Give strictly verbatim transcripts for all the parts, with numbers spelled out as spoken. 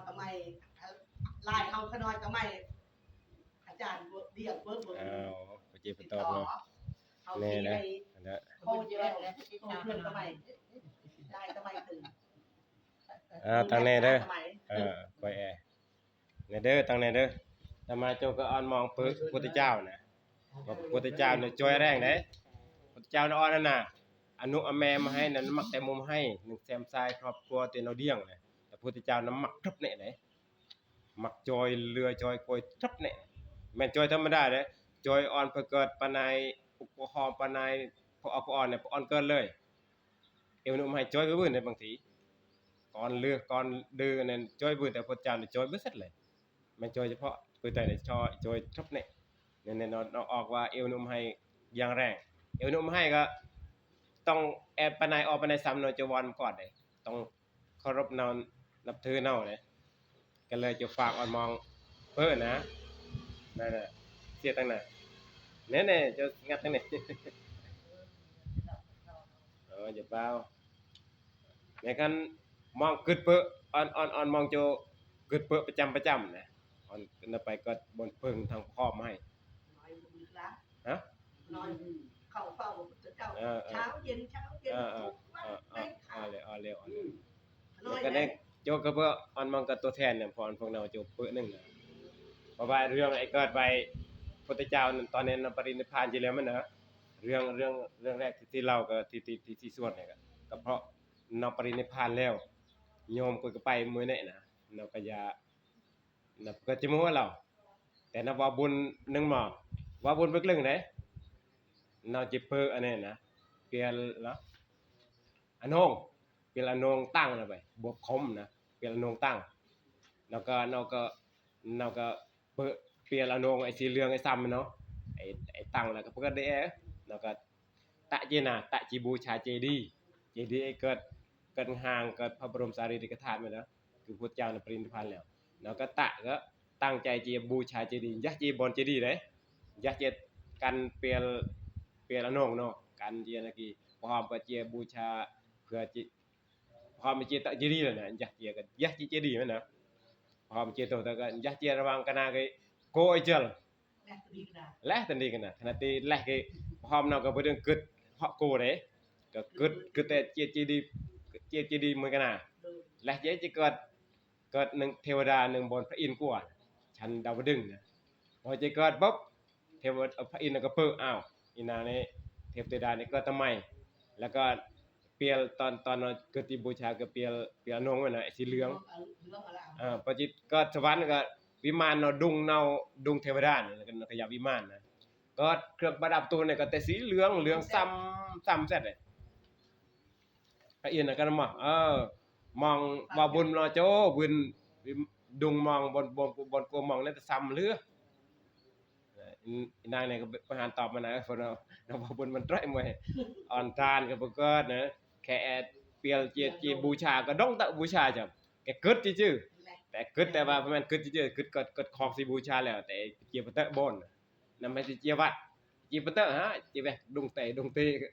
ทำไมลายเอาขน้อยทำไม อาจารย์เดียกเบิกเบิก อ้าวไปเจ็บไปตอบเนาะ เขา แน่ ที่ นะ ใน อันนั้น เขาจะได้เขาเพื่อนทำไมได้ทำไมถึง อ่าตั้งแน่เด้อ ทำไม เออคอยแอแน่เด้อตั้งแน่เด้ออาตมาเจ้าก็อ่อนมองเพื่อพระพุทธเจ้านะว่าพระพุทธเจ้าเนี่ยช่วยแรงเด้พระพุทธเจ้าเนี่ยอ่อนนั่นน่ะอนุอาแม่มาให้นั้นมักแต่มุมให้หนึ่งแซมทรายครอบครัวเตียนเอาเดี่ยงนะแต่พระพุทธเจ้านั้นมักทับเนี่ยเด้ มักจอยเรือจอยกวยทับเนี่ยแม่นจอยธรรมดาเลยจอยอ่อนเพื่อเกิดปานายอุปหอมปานายพอเอาพออ่อนเนี่ยพออ่อนเกิดเลยเอวนุ่มให้จอยไปวื้นในบางทีก่อนเรือก่อนเดือนั่นจอยวื้นแต่พระเจ้าเนี่ยจอยไม่เสร็จเลยแม่นจอยเฉพาะคือแต่ในชอจอยทับเนี่ยเนี่ยเนี่ยนอนออกว่าเอวนุ่มให้อย่างแรงเอวนุ่มให้ก็ต้องแอบปานายออกปานายซ้ำเนาะจะวอนก่อนเลยต้องเคารพเนาะนับถือเนาะเลย ก็เลยจะฝากอ่อนมองเพิ่นนะนั่นน่ะเสียตั้งน่ะแน่ๆจะงัดตั้งนี่เออจะเบาในคันมองกึดเปอะอ่อนอ่อนอ่อนมองโจกึดเปอะประจำประจำนะอ่อนนำไปก็บนเพิ่งทางพร้อมให้ น้อยมือละ ฮะ น้อยเขาเฝ้าพระพุทธเจ้า เออเออ เช้าเย็นเช้าเย็น เออเออ ทุกวัน เออเออเอาเลยเอาเลยเอาเลย น้อย แล้วก็ได้โจกกระเบอะอ่อนมองกับตัวแทนเนี่ยพอพวกเราโจกเปอะหนึ่งนะเพราะว่าเรื่องไอ้เกิดไปพุทธเจ้านั่นตอนนี้นำปรินิพพานจีแล้วมันนะเรื่องเรื่องเรื่องแรกที่ที่เราก็ที่ที่ที่ที่ส่วนเนี่ยก็ก็เพราะนำปรินิพพานแล้วโยมก็ไปมือเนี่ยนะเราก็อย่า นับก็จะมัวเราแต่นับว่าบุญหนึ่งหมอว่าบุญไปกลึงไหนเราจะเปิดอันนี้นะเปลี่ยนละอนงเปลี่ยนอนงตั้งนะไปบวกคมนะเปลี่ยนอนงตั้งแล้วก็เราก็เราก็เปิดเปลี่ยนอนงไอ้สีเหลืองไอ้ซ้ำเนาะไอ้ไอ้ตั้งแล้วก็เปิดได้เออแล้วก็ ตะเจนะตะจีบูชาเจดีย์เจดีย์ไอ้เกิดเกิดห่างเกิดพระบรมสารีริกธาตุมาแล้วคือพุทธเจ้าน่ะปรินิพพานแล้วแล้วก็ตะก็ตั้งใจจีบูชาเจดีย์ยักษ์จีบอลเจดีย์เลยยักษ์เจกันเปลเปลอนงเนาะกันเจนะกีพร้อมก็เจบูชาเพื่อจีพร้อมเจตะเจดีย์แล้วนะยักษ์เจกันยักษ์จีเจดีย์มันนะพร้อมเจโตแต่ก็ยักษ์เจระวังกนาก็โกไอเจล แม่ตรีกนะ Leh tadi kena, kena ti leh ke paham nau ke bedeng ket hak ko deh. Ke ket ket te cie cie di cie cie di mui kena. Leh je je ket ket neng เทวดา neng bon pha in kua. Chan da bedeng. Poi je ket bop เทวดา pha in ke pe au. Ina ne เทวดา ne ket tamai. แล้วก็เปียลตอนตอนเกิดที่บูชาก็เปียลเปียลนงมันนะไอ้สีเหลือง เรื่องอะไร เออปจิตก็สวรรค์ก็วิมานเนาะดุงเนาะดุงเทวดาเนี่ยก็ขยับวิมานนะก็เครื่องประดับตัวเนี่ยก็แต่สีเหลืองเหลืองซ้ำซ้ำเสร็จเลยพระอินทร์นะก็มองเออ มองว่าบุญเนาะโจ้บุญดุงมองบนบนบนกลัวมองเนี่ยซ้ำเหลือ อีนางเนี่ยก็ประหารตอบมานะคนเราเราบอกบุญมันตรายมวยอ่อนทานกับประกอบนะแค่แอดเปียลเจียจีบูชาก็ดองตะบูชาจ้ะแกกึดจื้อๆแต่กึดแต่ว่ามันกึดจื้อๆกึดก็กึดคอกสีบูชาแล้ว แต่เจียปะเตอะบนนำไปสิเจียวัดเจียปะเตอะฮะเจียไปดงเตะดงเตะก็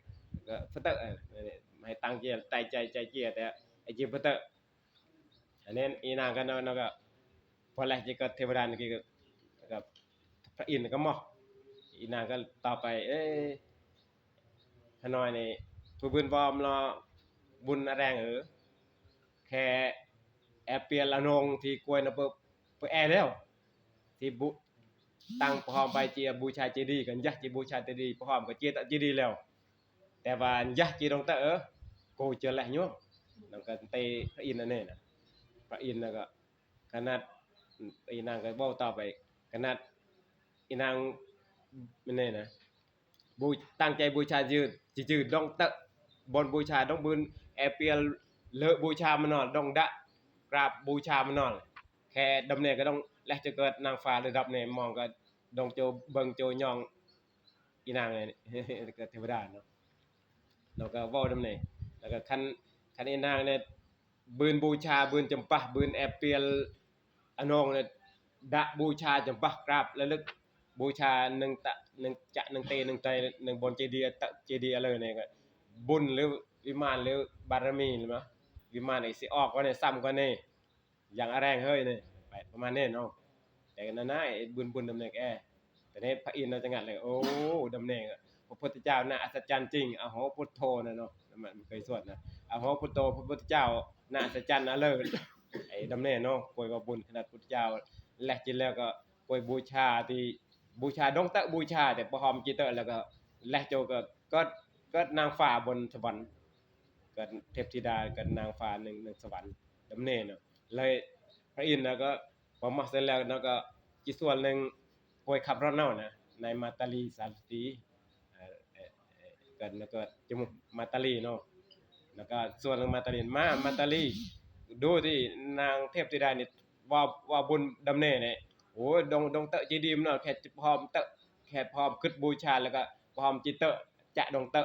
ปะเตอะเออให้ตั้งเจียใจใจใจเจียแต่ไอ้เจียปะเตอะ อันนี้อีนางก็นอนก็พอแลกจิก็เทวดานี่ก็กับพระอินทร์ก็มออีนางก็ต่อไป เอ้ยขน้อยนี่ผู้บุญบอมเนาะบุญอะแรงเออแค่แอเปียลอนงที่กล้วยนะเปิดเปิดแอแล้ว ที่บุตั้งพร้อมไปเจียบูชาเจดีย์กันยะเจียบูชาเจดีย์พร้อมกับเจียตะเจดีย์แล้ว แต่ว่ายักษ์จีดงตะเออโกเจอแหละโยมนั่นก็เตพระอินทร์นั่นเองนะพระอินทร์นั่นก็ขนาดอีนางก็บอกต่อไปขนาดอีนางมันเนี่ยนะบูตั้งใจบูชาจืดจืดดงเตะบนบูชาดงบุญแอเปียลเลอะบูชามานอนดงดะกราบบูชามานอนแค่ดำเนินก็ต้องแลกจะเกิดนางฟ้าระดับเนี่ยมองก็ดงโจเบิงโจยอง อีนางเนี่ยก็เทวดาเนาะเราก็เว้านำเนี่ยแล้วก็คันคันอีนางเนี่ยบืนบูชาบืนจำปาบืนแอเปียลอนงเนี่ยดะบูชาจำปากราบระลึกบูชาหนึ่งตะหนึ่งจะหนึ่งเตหนึ่งใจหนึ่งบนเจดีย์ตะเจดีย์อะไรเนี่ยก็บุญหรือวิมานหรือบารมีหรือมั้งวิมานไอ้สิออกว่าเนี่ยซ้ำกว่านี่ យ៉ាងអរ៉ែងហើយនេះ បែបប្រមាណនេះណូ តែណាណា អេ ប៊ុនប៊ុនដំណេកអេ តែនេះ ផាអ៊ីននៅចង្អាត់ เลย អូ ដំណេក ព្រះពុទ្ធចៅណា អស្ចារ្យជាង អហោ ពុទ្ធោណាណូ មិន មិនឃើញសួតណា អហោ ពុទ្ធោ ព្រះពុទ្ធចៅណា អស្ចារ្យណាលើ អេ ដំណេកណូ គួយប៊ុនខ្នាតពុទ្ធចៅ លះជាលើក៏គួយបូជាទី បូជាដងតើបូជាតែប្រហមជីតើ លះក៏លះចូលក៏កើត កើតនាងហ្វាបនសវណ្ណ កើតទេពធីតា កើតនាងហ្វានឹង នឹងសវណ្ណ ដំណេកណូ ហើយ ព្រះអ៊ីនណាក៏ប្រមាស់ទៅលើណាក៏ជាសួលនឹងគួយខាប់រត់ណោណា នៃម៉ាតាលីសាស្ត្រី អឺ អឺ អឺ គាត់ណាក៏ជំនួសម៉ាតាលីណូ ណាក៏សួលនឹងម៉ាតាលី ម៉ា ម៉ាតាលី ដូចទីនាងទេពធីតានេះ វ៉ា វ៉ាប៊ុនដំណេកនេះ អូ ដង ដងតើចេឌីមណោ ខេត្តប្រហមតើ ខេត្តប្រហមគិតបូជា លះក៏ប្រហមជីតើ ចាក់ដងតើ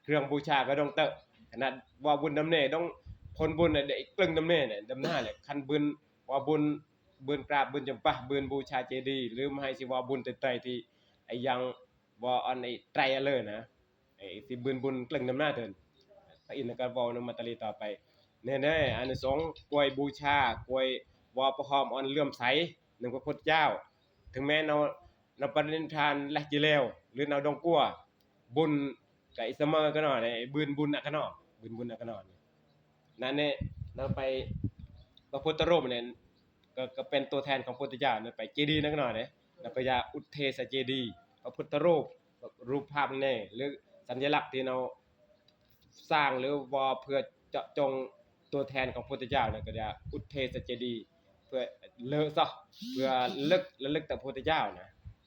គ្រឿងបូជាក៏ដងតើ ខ្នាតវ៉ាប៊ុនដំណេក ដងផុនប៊ុនដែលក្លឹងដំណេកនេះ ដំណាលខណ្ឌប៊ុន វ៉ាប៊ុន ប៊ុនក្រាប ប៊ុនចម្ប៉ះ ប៊ុនបូជាចេឌី ឬមិនហើយស៊ីវ៉ាប៊ុនតៃតៃទី អាយ៉ាងវ៉ាអនអីត្រៃអលើណា អីស៊ីប៊ុនប៊ុនក្លឹងដំណាទៅ អ៊ីនក៏វ៉ានឹងម៉ាតាលីតទៅ នេះនេះ អានិសង្សគួយបូជា គួយវ៉ាប្រហមអនលឿមសៃ នឹងព្រះពុទ្ធចៅ ទាំងមែននៅ នៅបរិនិព្វានលះជាលែវ ឬនៅដងគួ ប៊ុន ក៏អ៊ីសមឺក៏ណោ នេះ ប៊ុនប៊ុនណាក៏ណោ ប៊ុនប៊ុនណាក៏ណោ ណានេះ នៅបែបព្រះពុទ្ធរូបនេះ ក៏ ក៏เป็นตัวแทนของពុទ្ធចៅ នៅបែបចេឌីណាក៏ណោនេះ នៅបែបឧទ្ធេសចេឌី ព្រះពុទ្ធរូប រូបភាពនេះ ឬសញ្ញាលក្ខណ៍ទីនៅ សាង ឬវ៉ា เพื่อเจาะจงตัวแทนของពុទ្ធចៅណា ក៏ថាឧទ្ធេសចេឌី เพื่อលើកសោះ เพื่อលើក រលឹកទៅពុទ្ធចៅណា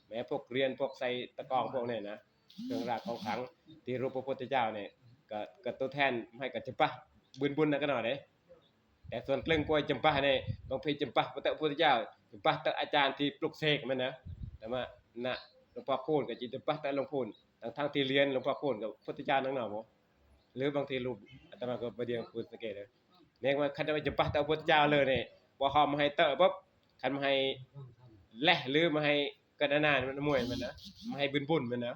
មិនពួករៀន ពួកសៃតកង ពួកនេះណា គ្រឿងរ៉ាវកងខាំង ទីរូបព្រះពុទ្ធចៅនេះ ក៏ ក៏ตัวแทน មិនហើយក៏ចម្ប៉ះ ប៊ុនប៊ុនណាក៏ណោនេះ តែសួនក្លឹងគួយចម្ប៉ះនេះ បងភីចម្ប៉ះទៅពុទ្ធចៅ ចម្ប៉ះទៅអាចារ្យទីព្លុកសេកមែនណា តែមកណា លោកប៉ាខូនក៏ជាចម្ប៉ះទៅលោកផូន ទាំងៗទីលានលោកប៉ាខូនក៏ពុទ្ធចៅនឹងណោ ឬបางทีរូប អាត្មាក៏បដៀងពុទ្ធសង្កេត នេះមកខាត់ទៅចម្ប៉ះទៅពុទ្ធចៅលើនេះ បើហមឲ្យទៅ បប ខាត់មកឲ្យលះ ឬមកឲ្យកណ្ដាណាមួយមែនណា មកឲ្យប៊ុនប៊ុនមែនណា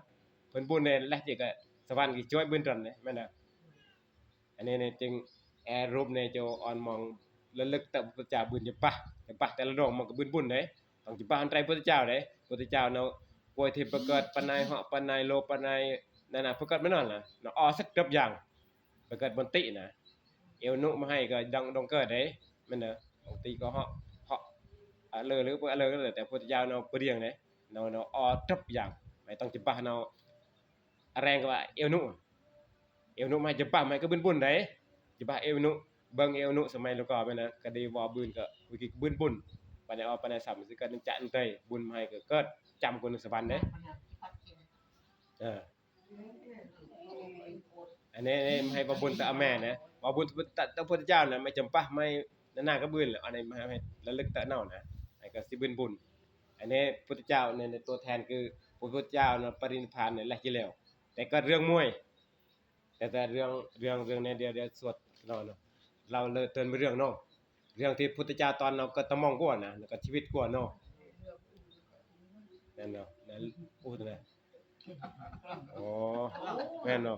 ប៊ុនប៊ុននេះ លះជាក៏សវណ្ណគេជួយប៊ុនត្រង់នេះមែនណា អានេះនេះ ជាងអែរូបនេះចូលអនម៉ង រលឹកទៅពុទ្ធចៅប៊ុនចម្ប៉ះ ចម្ប៉ះតែលដងមកក៏ប៊ុនប៊ុនដែរ ទាំងចម្ប៉ះអន្តរពុទ្ធចៅដែរ ពុទ្ធចៅនៅគួយទីប្រកើតប៉ណៃហក់ប៉ណៃលោប៉ណៃ ណាណាប្រកើតមិនណោះណា នៅអស់សិទ្ធិគ្រប់យ៉ាង ប្រកើតបន្តិណា អេវនុមកឲ្យក៏ដងដងកើតដែរមែនណា បន្តិក៏ហក់ហក់អើលើលើពួកអើលើលើ តែពុទ្ធចៅនៅព្រៀងដែរ នៅនៅអស់គ្រប់យ៉ាង មិនទាំងចម្ប៉ះនៅ អរ៉ែងក៏អេវនុ អេវនុមកចម្ប៉ះមកក៏ប៊ុនប៊ុនដែរ ចម្ប៉ះអេវនុ បឹងអេវនុសម័យលោកក៏មែនណា ក៏ដេវប៊ុនក៏វិគិប៊ុនប៊ុន ប៉ណៃអប៉ណៃសាំសិក៏នឹងចាក់នឹងទៅប៊ុនមកក៏កើតចាំគុណនឹងសវណ្ណដែរ អឺ អានេះនេះមកឲ្យបប៊ុនតើអមែនណា បប៊ុនតើពុទ្ធចៅណា មកចម្ប៉ះមកណាណាក៏ប៊ុន អានេះមកឲ្យរលឹកតើណោណា ហើយក៏ស៊ីប៊ុនប៊ុន អានេះពុទ្ធចៅនេះ ตัวแทนគឺពុទ្ធចៅនៅបរិនិព្វាននេះលះជាលែវ តែកើតរឿងមួយ តែតែរឿងរឿងរឿងនេះ เดี๋ยวเดี๋ยวសួតណោណោ เราเลยเตือนเรื่องណោ រឿងទីពុទ្ធចៅតនណោ ក៏ត្មងគួរណា ក៏ជីវិតគួរណោ นั่นเนาะ นั่นอู้นะ อ๋อ แม่นเนาะ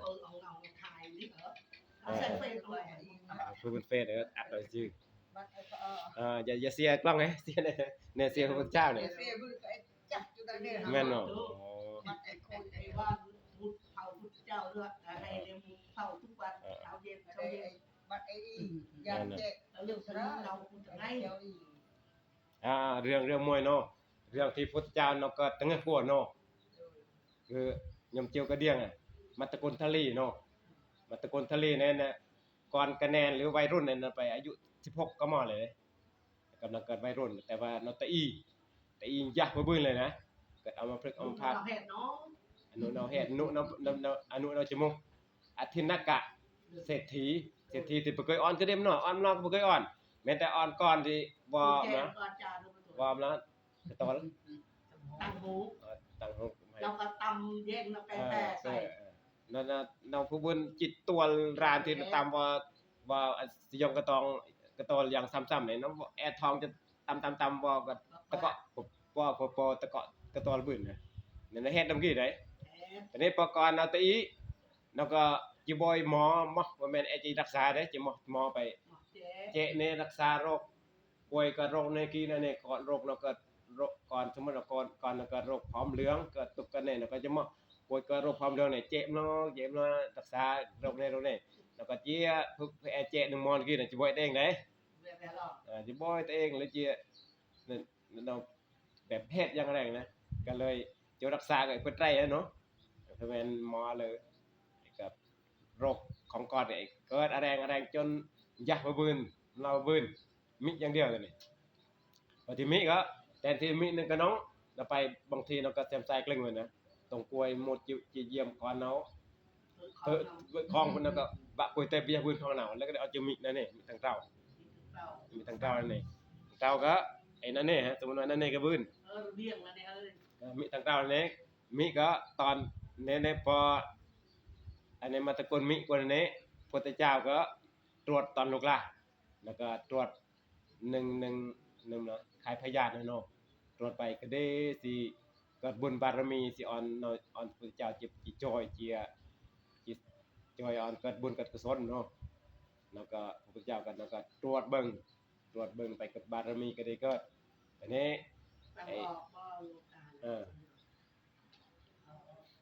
เออ เออ คือเป็นเฟซ เออ อัดเอาชื่อ อ่า อย่า อย่าเสียกล้องนะ เสียเนี่ย เนี่ย เสียพระพุทธเจ้าเนี่ย แม่นเนาะ อ๋อ เออ เออ เออ บัดไอ้คนไอ้ว่ามุดเผาพุทธเจ้าเลือดอะไรเนี่ย มุดเผาทุกวัน เออ เช้าเย็น เช้าเย็น บัดไอ้อี นั่นน่ะ อย่างเจ๊ แล้วเรื่องของเราคุณจะไง เจ้าอี อ่า เรื่อง เรื่องมวยเนาะ เรื่องที่พุทธเจ้าเนาะ ก็ตั้งแต่หัวเนาะ คือ ខ្ញុំជាវកដៀង មត្តគុណថាលីណូ មត្តគុណថាលីនេះណា ก่อนคะแนน ឬวัยรุ่นនេះណា ไปอายุสิบหกก็มาเลย กำลังเกิดวัยรุ่น แต่ว่าនៅតាអ៊ី តាអ៊ីយ៉ាស់ពើប៊ឺនเลยนะ เกิดเอามาพลึกเอามาพัด អនុនៅហេតុណោ អនុនៅហេតុ អនុនៅ នៅ នៅ អនុនៅជាមួយ អធិនកៈ សេដ្ឋី សេដ្ឋីទីប្រកុយអនក៏ដេមណោ អនឡងក៏ប្រកុយអន មិនតែអន ก่อน ទីវ៉ាណា វ៉ាណា កតល តាំងហូប អឺ តាំងហូប แล้วก็ตำแยงนะ เออ แปะๆใส่ เออ เออ នៅ នៅ នៅភូមិជាតិទួលរានទីតាមវ៉ា វ៉ាសយងកតងកតលយ៉ាងសាំសាំនេះ នៅអែថងចិត្តតាមតាមតាមវ៉ាក៏តកក់ពពពពតកក់កតលប៊ឺនណានៅហេតុដំគីដែរ តែនេះបកកនៅទីអ៊ី នៅក៏ជីបយមកមកមិនមែនអែជីរក្សាដែរ ជីមកមកទៅចេកនេះរក្សារោគ ป่วยกับโรคในกี้นั่นเนี่ย ก่อนโรคเราก็โรค ก่อนสมมติเราก่อน ก่อนเราก็โรคผอมเหลือง ก็ตุกกันเนี่ย เราก็จะมาป่วยกับโรคผอมเหลืองเนี่ย เจ็บเนาะ เจ็บเนาะ รักษาโรคเนี่ย โรคเนี่ย แล้วก็เจี๊ยบ พึกแอเจหนึ่งมอนกี้นะ จะบ่อยเองไหน เวียนแล้วหรอ อ่า จะบ่อยตัวเองเลยเจี๊ยบ นั่น นั่นเราแบบเพศอย่างแรงนะ ก็เลยจะรักษากับเพื่อนไตรเนาะ ทำไมหมอเลย กับโรคของก่อนเนี่ย เกิดอะแรงอะแรงจนยากบ่บืน เราบ่บืน มิอย่างเดียวเลยนี่ พอที่มิก็ แทนที่มิหนึ่งก็น้อง เราไปบางทีเราก็เตรียมใจกลึงเลยนะ ตรงกล้วยหมดอยู่จีเยี่ยมก่อนเนาะ เออ ของคนนั้นก็บะกล้วยเตยเบียร์บืนของเรา แล้วก็ได้เอาจะมินั่นนี่ มิทางเต้า มิทางเต้านั่นนี่ เต้าก็ ไอ้นั่นนี่ฮะ สมมติว่านั่นนี่ก็บืน เออ เรียงแล้วเนี่ย เออ เออ มิทางเต้านี่ มิก็ตอนนี้เนี่ยพอ อันนี้มาตะโกนมิกวนนี้ พุทธเจ้าก็ตรวจตอนลูกหลาน แล้วก็ตรวจหนึ่ง หนึ่ง หนึ่งเนาะ ขายพยาธิเนาะ ตรวจไปก็ได้สิเกิดบุญบารมีสิออนเนาะ ออนพุทธเจ้าจิตจิตจอยเจียจิตจอยออนเกิดบุญเกิดกุศลเนาะ แล้วก็พระพุทธเจ้าก็ แล้วก็ตรวจเบิ่ง ตรวจเบิ่งไปกับบารมีก็ได้เกิด อันนี้ ฟัง ไอ้ ออกบ่ลูกหลาน เออ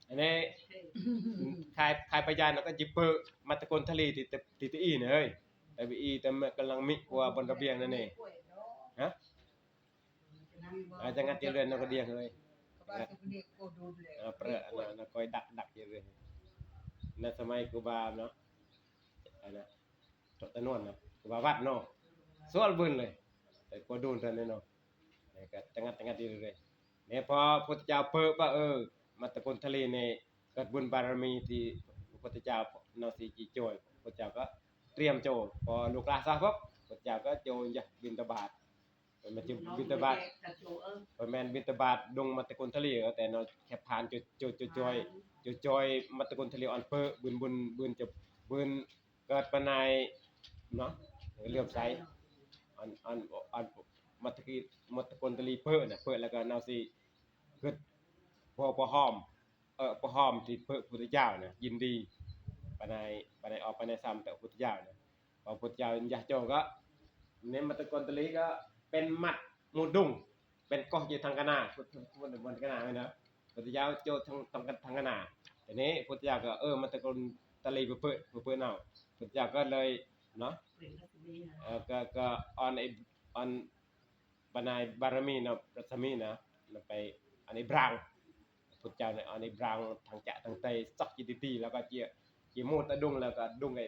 อันนี้ ขาย ขายพยานแล้วก็จิเปิดมัตตะกนทะเลที่ ที่ ที่อีเนี่ยเฮ้ย แต่อีแต่มันกำลังมิกว่าบนระเบียงนั่นเอง ฮะ อาจจะงัดเจริญนกกระเดียงเลย เออ เปรอะอันนั้นนะ คอยดักดักเจริญ ในสมัยครูบาเนาะ อันนั้น ตะนวนเนาะ ครูบาวัดเนาะ สวลบึนเลย แต่ก็โดนทันเนาะ นี่ก็จังงัดจังงัดอยู่เรื่อยๆ เนี่ยพอพุทธเจ้าเปิดว่า เออ มาตะกนทะเลเนี่ย เกิดบุญบารมีที่พระพุทธเจ้าเนาะสิจิโจย พุทธเจ้าก็เตรียมโจ พอลูกหลานทราบปุ๊บ พุทธเจ้าก็โจยะบิณฑบาต มันจะบิณฑบาต กระโจเออ บ่แม่นบิณฑบาตดงมาตะกนทะเล แต่เนาะแค่ผ่านโจ โจ โจโจย โจโจยมาตะกนทะเลอ่อนเปิด บุญ บุญ บุญจะ บุญ เกิดปานายเนาะ เหลื่อมใส อัน อัน อัน มัตตะกี มัตตะกนตะลีเปิดนะ เปิดแล้วก็เนาสิ เกิดพอพอหอม เออ พอหอมที่เปิดพุทธเจ้านะ ยินดี ปานาย ปานายออก ปานายซ้ำแต่พุทธเจ้านะ พอพุทธเจ้ายักโจก็ ในมัตตะกนตะลีก็เป็นมัดหมูดุง เป็นก้อนอยู่ทางกะนา พุทธ พุทธ บนกะนาไหมนะ พุทธเจ้าโจทาง ทาง ทางกะนา ทีนี้พุทธเจ้าก็ เออ มัตตะกนตะลีเปิด เปิดเอา พุทธเจ้าก็เลย เนาะ เออ ก็ ก็ออนไอ้ ออน ปานายบารมีเนาะ รัศมีนะ มันไป อันนี้บราง พุทธเจ้าเนี่ย อันนี้บรางทางจะทางไตซอกจิตติ แล้วก็เจีย เจียโมตะดุง แล้วก็ดุงไอ้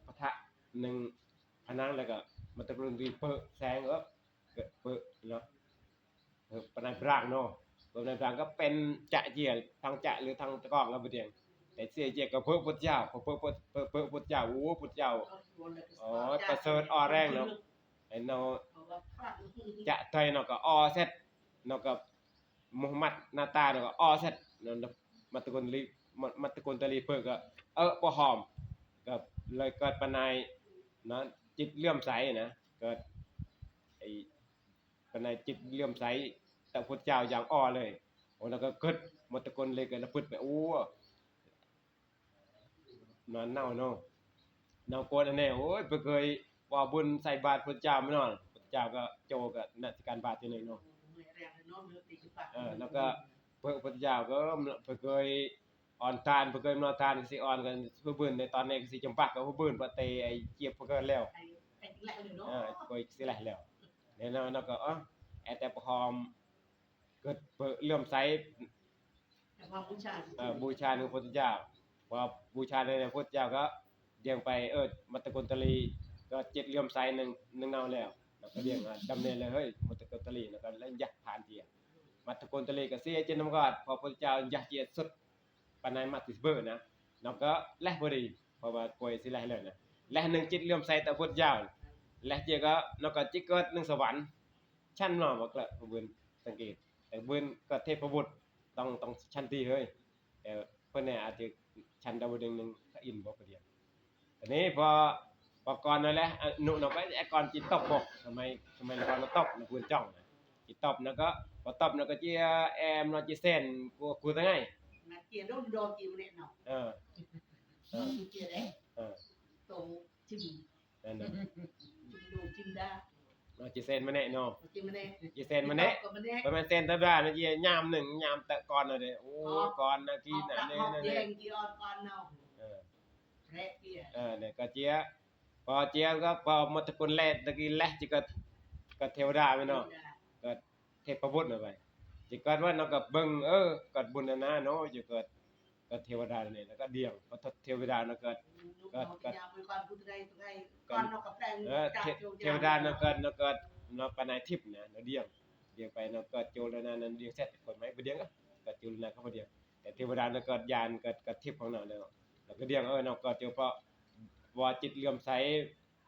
พระทะหนึ่งผนัง แล้วก็มัตตะกรุณรีเปิดแสง เออ เปิด เปิดเนาะ เออ ปานายบรางเนาะ ปานายบรางก็เป็นจะเจีย ทางจะหรือทางตะกองก็บ่เดียง แต่เสียเจียก็เปิดพุทธเจ้า เปิด เปิด เปิด เปิด เปิดพุทธเจ้า โอ้ พุทธเจ้า อ๋อ ประเสริฐออแรงเนาะ ไอ้เนาะ จะไทยเนาะก็ออเสร็จเนาะก็มุฮัมมัดหน้าตาเนาะก็ออเสร็จเนาะ มัตตะกนลี มัตตะกนตะลีเพิ่นก็ เออ บ่หอม ก็เลยเกิดปานายนะ จิตเลื่อมใสนะ เกิดไอ้ปานายจิตเลื่อมใสต่อพุทธเจ้าอย่างอ่อเลย โอ้ แล้วก็เกิดมัตตะกนเลยก็ระพึดไป โอ้ นอนเน่าเนาะ เน่าโกนอันนี้ โอ้ย ไปเคยว่าบุญใส่บาตรพุทธเจ้าไม่นอน พุทธเจ้าก็โจก็นักสิการบาตรอยู่นี่เนาะ เออ แล้วก็เพิ่นพุทธเจ้าก็ไปเคยอ่อนทาน ไปเคยมานอนทานก็สิอ่อนกันผู้บุญในตอนนี้ก็สิจำปากับผู้บุญว่าเตไอ้เจี๊ยบเพิ่นก็แล้ว ไอ้ ไอ้สิแหละเลยเนาะ เออ ก็สิแหละแล้ว แล้วเนาะ แล้วก็ เออ แอแต่พอหอม เกิดเปิดเลื่อมใส แต่พอบูชา เอ่อ บูชาในพระพุทธเจ้า พอบูชาในพระพุทธเจ้าก็เดียงไป เออ มัตตะกนตะลี ก็จิตเลื่อมใสหนึ่ง หนึ่งเอาแล้ว แล้วก็เดียง อ่ะ ดำเนินเลย เฮ้ย มัตตะกนตะลี แล้วก็เล่นยักษ์ผ่านเทีย มัตตะกนตะลีก็เสียจิตน้ำกอด พอพระพุทธเจ้ายักษ์เจียสุด ปานในมัตติเบิดนะ แล้วก็แลกพอดี เพราะว่ากวยสิแลกเลยนะ แลกหนึ่งจิตเลื่อมใสต่อพระพุทธเจ้า แลกเจียก็ แล้วก็จิตเกิดหนึ่งสวรรค์ ชั้นเนาะ บ่เกลอะ พระบุญสังเกต แต่บุญก็เทพบุตร ต้อง ต้องชั้นที่เฮ้ย แต่เพิ่นเนี่ยอาจจะชั้นดาวดึงส์หนึ่งพระอินทร์บ่ประเดี๋ยว ทีนี้พอ พอก่อนนั่นแหละ อนุเนาะ ก็ไอ้ก่อนจิตตบบ่ ทำไม ทำไมละก่อนมาตบนะ เพิ่นจ้องนะ จิตตบนะก็ พอตบนะก็เจียแอมเนาะ เจียเส้น กู กูตั้งไง มาเจียโดนดอกอยู่เนี่ยเนาะ เออ เออ เจียเด้ เออ ตรงจิม นั่นน่ะ จิมดูจิมดา เนาะ จิเซนมาแน่เนาะ จิมาแน่ จิเซนมาแน่ ก็มาแน่ ประมาณเซนตะบ้านะ จิยามหนึ่งยามตะก่อนนะเด้ โอ้ อ๋อ ก่อนนะกี้นะ อ๋อ นี่ อ๋อ นั่น แด นี่ งจีออนก่อนเนาะ เออ แพระเจีย เออเนี่ยก็เจีย พอเจียก็พอมาตะกุนแลดตะกี้แลดจิก็ก็เทวดาไหมเนาะ ก็เทพบุตรน่ะไป จิก็ว่าเนาะก็เบิ่ง เออ ก็บุญนะนะเนาะ จิก็ก็เทวดาเนี่ย แล้วก็เดียง พอเทวดาเนาะก็ ลูกน้องจะยามไปก่อนพุทธไดพุทธได ก็ ก่อนเนาะกับแปลง เออ จาก เท โยม เทวดาเนาะก็เนาะก็เนาะไปในทิพย์นะเนาะเดียง เดียงไปเนาะก็โจรแล้วนะนั่นเดียงเสร็จคนไหมบ่เดียงก็ก็โจรแล้วนะเขาบ่เดียง แต่เทวดาเนาะก็ยานก็ก็ทิพย์ของเนาะเนาะ แล้วก็เดียง เออ เนาะก็เจ้าเพราะว่าจิตเหลื่อมใส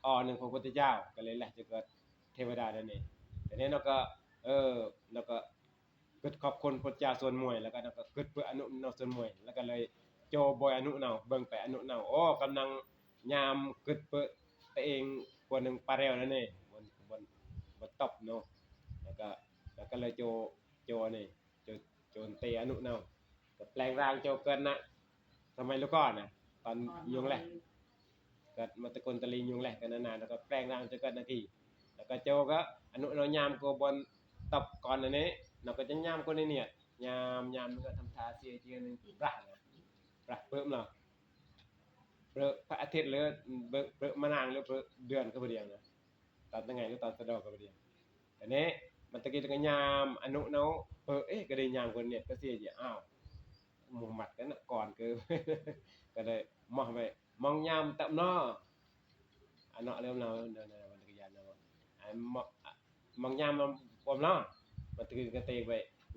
อ่อนหนึ่งของพระพุทธเจ้า ก็เลยแหละจะเกิดเทวดานั่นเอง แต่นี้เนาะก็ เออ แล้วก็เกิดขอบคุณพระเจ้าส่วนมวย แล้วก็เนาะก็เกิดเพื่ออนุเนาะส่วนมวย แล้วก็เลยโจบอยอนุเนาะ เบิ่งไปอนุเนาะ โอ้ กำลังยามเกิดเพื่อตัวเองคนหนึ่งปลาแรวนั่นเอง บน บน บนตบเนาะ แล้วก็ แล้วก็เลยโจ โจนี่ โจ โจนเตอนุเนาะ ก็แปลงร่างโจเกินนะ สมัยลูกก่อนนะ ตอนยุงแหละ ก็มาตะโกนตะลียุงแหละกันนานๆ แล้วก็แปลงร่างโจเกินนาที แล้วก็โจก็อนุเนาะยามโกบนตบก่อนอันนี้ เราก็จะยามโกในเนี่ย ยาม ยามมันก็ทำท่าเสียเจียหนึ่งปลานะ ปลาเพิ่มเนาะ เปรอะพระอาทิตย์หรือเปรอะเปรอะมะนางหรือเปรอะเดือนก็บ่เดียงนะ ตอนตั้งไงหรือตอนสะดอกก็บ่เดียง แต่นี้มันตะกี้ก็ยามอนุเนาะ เปรอะ เอ๊ะ ก็ได้ยามคนเนี่ยก็เสียจี อ้าว มุฮัมมัดกันนะ ก่อนก็ ก็เลยมองไป มองยามตะเนาะ อันเนาะเริ่มเนาะ เนาะ เนาะ มันตะกี้ยามเนาะ อันมอง มองยามมันปมเนาะ มันตะกี้ก็เตะไป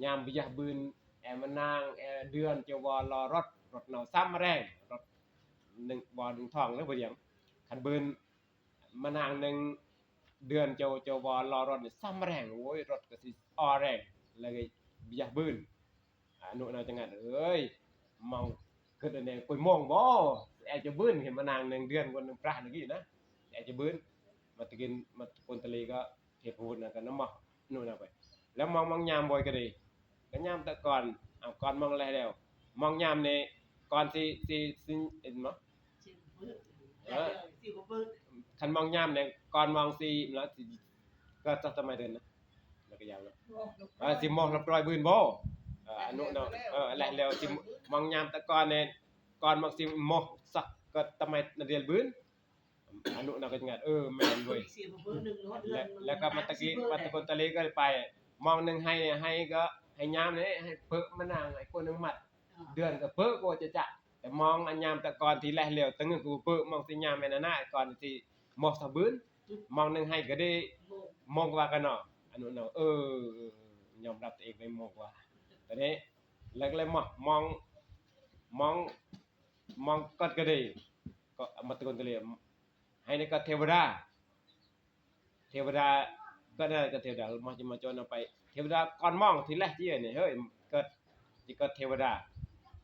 ยามบ่อยากบืน แอมะนาง แอเดือน เจ้าวอรอรถ รถเนาะซ้ำแรง รถหนึ่งวอหนึ่งทองแล้วบ่เดียง คันบืน มะนางหนึ่งเดือน เจ้า เจ้าวอรอรถนี่ซ้ำแรง โอ้ย รถก็สิออแรง แล้วก็บ่อยากบืน อนุเนาะจังงัด เอ้ย มองคิดอันนี้กุยโมงบ่ แอจะบืน เห็นมะนางหนึ่งเดือนคนหนึ่งปลาหนึ่งกี้นะ แอจะบืน มาตะกิน มาตะโกนตะลีก็เทพบุตรนะกันนะมอง อนุเนาะไป แล้วมอง มองยามบ่อยก็ดี ก็ยามแต่ก่อน เอาก่อนมองอะไรแล้ว มองยามนี่ ก่อนสิ สิ สิ เห็นบ่ สิบเบิด เออ สิบเบิด คันมองยามนี่ ก่อนมองสิ แล้วสิ ก็จะทำไมเดินนะ แล้วก็ยามแล้ว เออ สิโมงละปล่อยบืนบ่ เออ อนุเนาะ เออ แล้ว แล้วสิมองยามแต่ก่อนนี่ ก่อนมองสิโมงสักก็ทำไมเรียนบืน อนุเนาะก็จังงัด เออ แม่นเว้ย สิบเบิดหนึ่งเนาะ เดือ และ นหนึ่ง แล้วก็มาตะกี้ สิบเบิด มาตะโกนตะเลก็ไป มองหนึ่งให้เนี่ย ให้ก็ ให้ยามนี่ ให้เพิ่มมะนาง ให้คนหนึ่งมัด อ่า เดือนก็เพิ่มก็จะจะ แต่มองอันยามแต่ก่อนที่แรกเร็ว ตั้งเงินกูเพิ่มมองสิยามแม่นน่ะนะ ก่อนที่มองสะบืน มองหนึ่งให้ก็ได้ โมง มองกว่ากันเนาะ อนุเนาะ เออ ยอมรับตัวเองไปมองกว่า ตอนนี้ แล้วก็เลยมอง มอง มอง มองกอดก็ดี ก็มาตะโกนตะเลย ให้ในกอดเทวดา เทวดา ก็ได้กอดเทวดา มาจะมาจนเอาไป เทวดาก่อนมองทีแรกที่เนี่ย เฮ้ย กอด ที่กอดเทวดา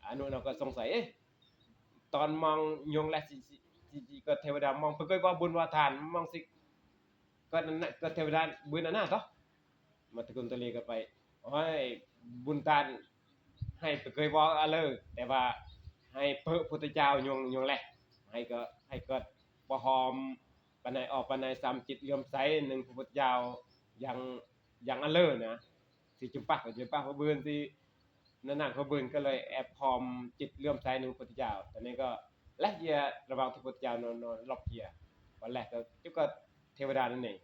อนุเนาะก็สงสัย เอ๊ะ ตอนมองยงแรกสิ สิ สิ สิกอดเทวดามองไปก็ว่าบุญว่าทาน มองสิ กอดนั้นนะ กอดเทวดา บุญอันนั้นเนาะ มาตะกุนตะเลก็ไป โอ้ย บุญทาน ให้ไปเคยบอกอะเลย แต่ว่าให้เพิ่มพุทธเจ้ายง ยงแหละ ให้ก็ ให้ก็ประหอมปานในออกปานในสามจิตเหลื่อมใสหนึ่งพระพุทธเจ้า ยัง ยังอะเลยนะ สิจุมปะก็จุมปะพระเบือนสิ นั่นน่ะพระเบือนก็เลยแอบหอมจิตเหลื่อมใสหนึ่งพระพุทธเจ้า ตอนนี้ก็และเยียระวังที่พระพุทธเจ้านอน นอนหลับเยีย วันแรกก็จุก็เทวดานั่นเอง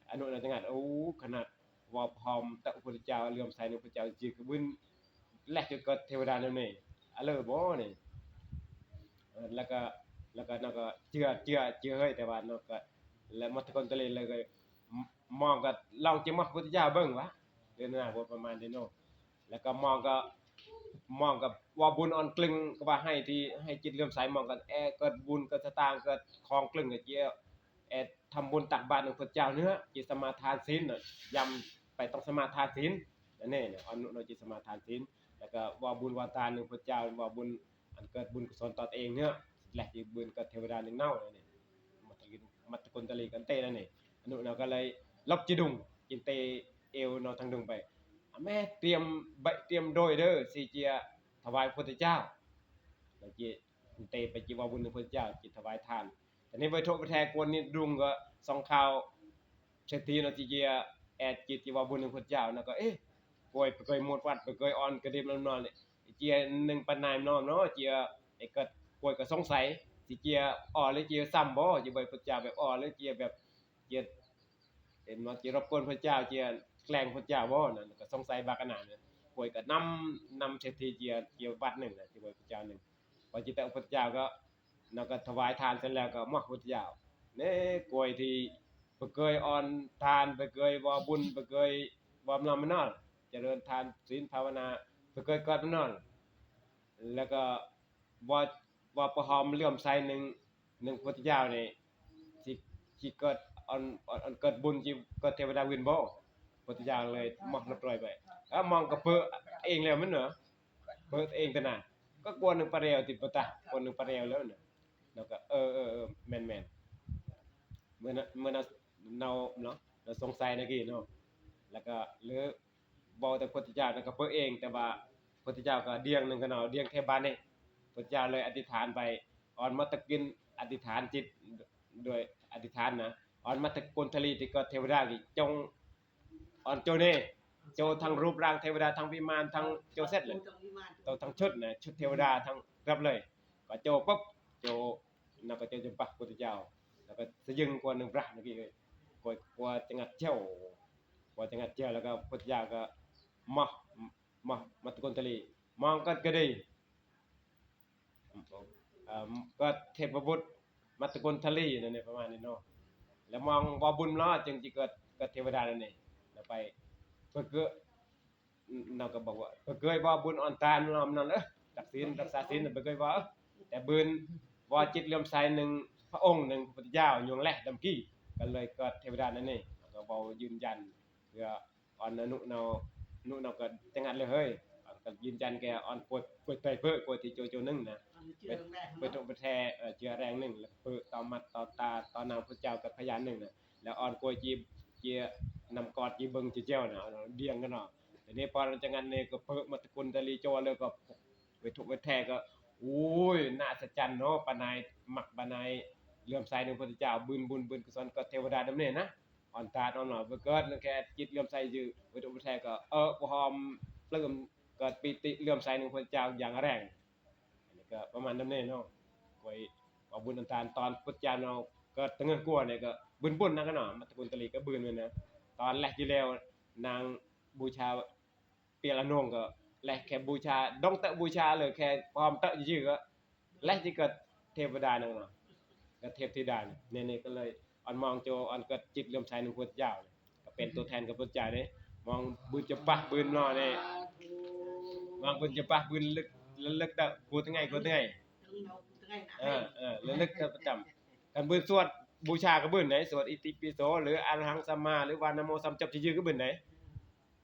อนุนาจังงัด โอ้ ขนาดว่าพร้อมแต่พระพุทธเจ้าเหลื่อมใสในพระเจ้าจือก็บึ้นแลกก็เทวดานั่นเอง อะเลยบ่นี่ เออ แล้วก็ แล้วก็นอกก็เจือ เจือ เจือเฮ้ย แต่ว่านอกก็ แล้วมอตะกอนตะเลเลยก็ มองก็ลองจะมองพระพุทธเจ้าเบิ่งวะ เดินหน้าบ่ประมาณนี้เนาะ แล้วก็มองก็ มองก็ว่าบุญอ่อนกลึงก็ว่าให้ที่ ให้จิตเหลื่อมใส มองก็แอเกิดบุญเกิดสตางค์เกิดของกลึงก็เจีย แอดทำบุญตักบาตรหนึ่งพระเจ้าเนื้อ จิตสมาทานศีลน่ะ ยำไปต้องสมาทานศีล อันนี้เนี่ย อนุโนจิตสมาทานศีล แล้วก็ว่าบุญว่าทานหนึ่งพระเจ้า ว่าบุญอันเกิดบุญกุศลต่อตัวเองเนื้อ และที่บุญกับเทวดาหนึ่งเน่าเนี่ย มัตตกุลตะลีกันเต้นั่นนี่ อนุเนาะก็เลยลบจิดุง จินเตเอวเนาะทางดุงไป แม่เตรียมใบเตรียมโดยเด้อ สิเจียถวายพระพุทธเจ้า แล้วจินเตไปจิว่าบุญหนึ่งพระเจ้า จิถวายทาน แต่นี้ไปโทษไปแทนกวนนี่ดุงก็สองข่าว សេដ្ឋីនោះជាអែតជាតិជាបប៊ុននឹងព្រះចៅនោះក៏អេគួយប្រកយមុតវត្តប្រកយអនកដេមលំនល់នេះជានឹងបណ្ណាយម្នងនោះជាឯកត់គួយក៏សង្ស័យជាជាអស់លើជាសំបជាបើព្រះចៅបែបអស់លើជាបែបជា เห็นว่าจะรบกวนพระเจ้าจะแกล้งพระเจ้าบ่นั่นก็สงสัยบากขนาดนั้นป่วยก็นำนำเศรษฐีเจียเจียวัดหนึ่งนะเจียพระเจ้าหนึ่งพอจิตพระเจ้าก็นั่นก็ถวายทานเสร็จแล้วก็มอบพระเจ้าเนี่ยกวยที่บ่เคยอ่อนทานบ่เคยบ่บุญบ่เคยบ่มลอมมานอนเจริญทานศีลภาวนาบ่เคยกอดมานอนแล้วก็บ่บ่ประหอมเหลื่อมใสหนึ่ง หนึ่งพุทธเจ้านี่สิสิเกิดอันอันอันเกิดบุญสิเกิดเทวดาวินบ่พุทธเจ้าเลยมองนับร้อยไปแล้วมองกระเปื้อเองแล้วมันเนาะเปื้อเองแต่น่ะก็กลัวหนึ่งปลาเรียวติดปะตะกลัวหนึ่งปลาเรียวแล้วเนาะแล้วก็เออเออเออแม่นแม่นเมื่อนั้นเมื่อนั้นเราเนาะเราสงสัยนะกี้เนาะแล้วก็หรือ เว้าแต่พุทธเจ้านั่นก็เปิ้นเองแต่ว่าพุทธเจ้าก็เดียงหนึ่งก็เนาะเดียงแถวบ้านนี่พุทธเจ้าเลยอธิษฐานไปอ่อนมัตตกินอธิษฐานจิตโดยอธิษฐานนะอ่อนมัตตกุณฑลีที่ก็เทวดาที่จงอ่อนโจเนโจทั้งรูปร่างเทวดาทั้งวิมานทั้งโจเสร็จเลยโตทั้งชุดนะชุดเทวดาทั้งรับเลยก็โจปุ๊บโจนั่นก็โจจะปักพุทธเจ้าแล้วก็สะยึงกว่าหนึ่งพระเมื่อกี้เลยกลัวกลัวจะงัดเจ้า ว่าจังหัดเจียวแล้วก็พุทธเจ้าก็มอมอมัตตกุณฑลีมองก็ก็ดีเอ่อก็เทพบุตรมัตตกุณฑลีนั่นเนี่ยประมาณนี้เนาะแล้วมองว่าบุญเนาะจึงจะเกิดเกิดเทวดานั่นเองแล้วไปเพื่อเกิดเราก็บอกว่าเพื่อเกิดว่าบุญอ่อนตานเรานั่นเออรักศีลรักษาศีลเพื่อเกิดว่าแต่บุญว่าจิตเลื่อมใสหนึ่งพระองค์หนึ่งพระพุทธเจ้ายวงแรกดำกี้ก็เลยเกิดเทวดานั่นเองก็บอกยืนยันเพื่อ អនអនុណៅអនុណៅក៏ទាំងអត់លើហើយអត់ក៏យឺនចាន់គេអនគួយគួយតៃពើគួយទីចូលចូលនឹងណាអត់ជឿ ពេល ឡើងដែរ ពេលទុកប្រែជារែងនឹងលកពើតមាត់តតាតណាងពុទ្ធចៅក៏ភយ៉ាននឹងណាលអនគួយជាជាណាំកតជាបឹងជាចៅណាដៀងកណោះតែនេះប៉នទាំងអត់នេះក៏ពើមកតគុណតលីចូលលើក៏វេធុវេថែក៏អូយណាសច័នណោះបណៃម៉ាក់បណៃលឿមសៃនឹងពុទ្ធចៅប៊ឺនប៊ឺនប៊ឺនកសនក៏ទេវតាដំណេះណា អន្តរអនមកវាកើតនឹងគេចិត្តលឿមសៃយឺវាទុកប្រែក៏អឺពហមភ្លើមកើតពីតិលឿមសៃនឹងព្រះចៅយ៉ាងរែងនេះក៏ប្រមាណដំណេះនោះគួយក៏បុណ្យអន្តរតនពុទ្ធចៅនោះកើតទាំងគួរនេះក៏បុណ្យបុណ្យណាស់កណោះមកតគុណតលីក៏បុណ្យមែនណាតនលេះជីលែវនាងប៊ូឆាពេលអនងក៏លេះខែប៊ូឆាដងតប៊ូឆាលើខែពហមតយឺក៏ และที่เกิดเทวดานั่นเนาะก็เทพธิดาเนี่ยเนี่ยเนี่ยก็เลยอ่อนมองโจอ่อนเกิดจิตเลื่อมใสในพระพุทธเจ้าเนี่ยก็เป็นตัวแทนกับพระพุทธเจ้าเนี่ยมองบุญจะปะบุญเนาะเนี่ยมองบุญจะปะบุญลึกลึกแต่กูทั้งไงกูทั้งไงเออเออลึกแต่ประจำกันบุญสวดบูชากับบุญไหนสวดอิติปิโสหรืออะระหังสัมมาหรือว่านะโมสามจบที่ยืนก็บุญไหน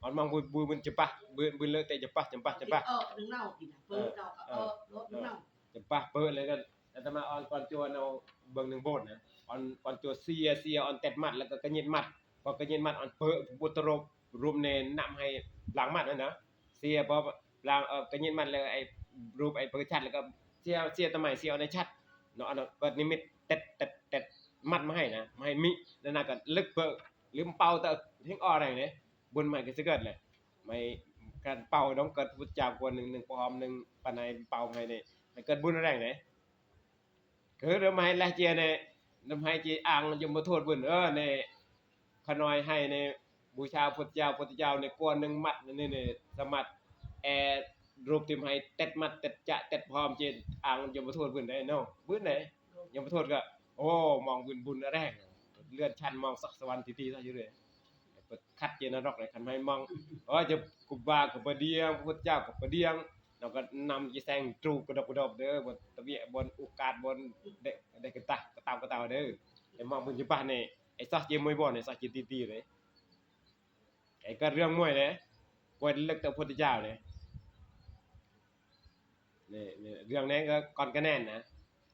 อ่อนมองบุญบุญบุญจะปะบุญบุญเลิกแต่จะปะจะปะจะปะ เออหนึ่งเล่ากินเปิดเราก็เออรถหนึ่งเล่า จะปะเปิดเลยก็อาตมาออนก่อนจวนเอาเบิ่งหนึ่งโบสถ์นะออนก่อนจวนเสียเสียออนเต็ดมัดแล้วก็กระยิดมัดพอกระยิดมัดออนเปิดบุตรบรูปเนนนำให้ล้างมัดนั่นนะเสียพอล้างเอ่อกระยิดมัดแล้วไอ้รูปไอ้เปิดชัดแล้วก็เสียเสียทำไมเสียเอาในชัดเนาะอันนั้นเกิดนิมิตเต็ดเต็ดเต็ดมัดมาให้นะมาให้มินั่นนะก็ลึกเปิดลืมเป่าแต่เฮงอออะไรเนี่ยบุญใหม่ก็สิเกิดเลยไม่การเป่าต้องเกิดพุทธเจ้าควรหนึ่งหนึ่งพร้อมหนึ่งปานในเป่าให้เนี่ย เกิดบุญแรงเนี่ยคือเริ่มให้ละเจียเนี่ยเริ่มให้จีอ่างยมทูตบุญเออเนี่ยขน้อยให้เนี่ยบูชาพุทธเจ้าพุทธเจ้าเนี่ยกวนหนึ่งมัดนี่เนี่ยสมัดแอรูปทิมให้เต็ดมัดเต็ดจะเต็ดพร้อมจีอ่างยมทูตบุญได้เนาะบุญไหนยมทูตก็โอ้มองบุญบุญแรงเลื่อนชั้นมองสักสวรรค์ที่ดีซะอยู่เลย คัดเจนนรกเลยคันให้มองเออจะกูบากับเดียงพุทธเจ้ากับเดียงเราก็นำจีแสงตรูกระดกกระดบเด้อบนตะเบียบนโอกาสบนได้ได้กระตากระตาวกระตาวเด้อไอ้มองบุญจะบ้านนี่ไอ้ซอกเจมวยบ่เนี่ยซอกเจตีตีเลยไอ้ก็เรื่องมวยเนี่ยกวนเลิกแต่พุทธเจ้าเนี่ย นี่นี่เรื่องนี้ก็ก่อนคะแนนนะ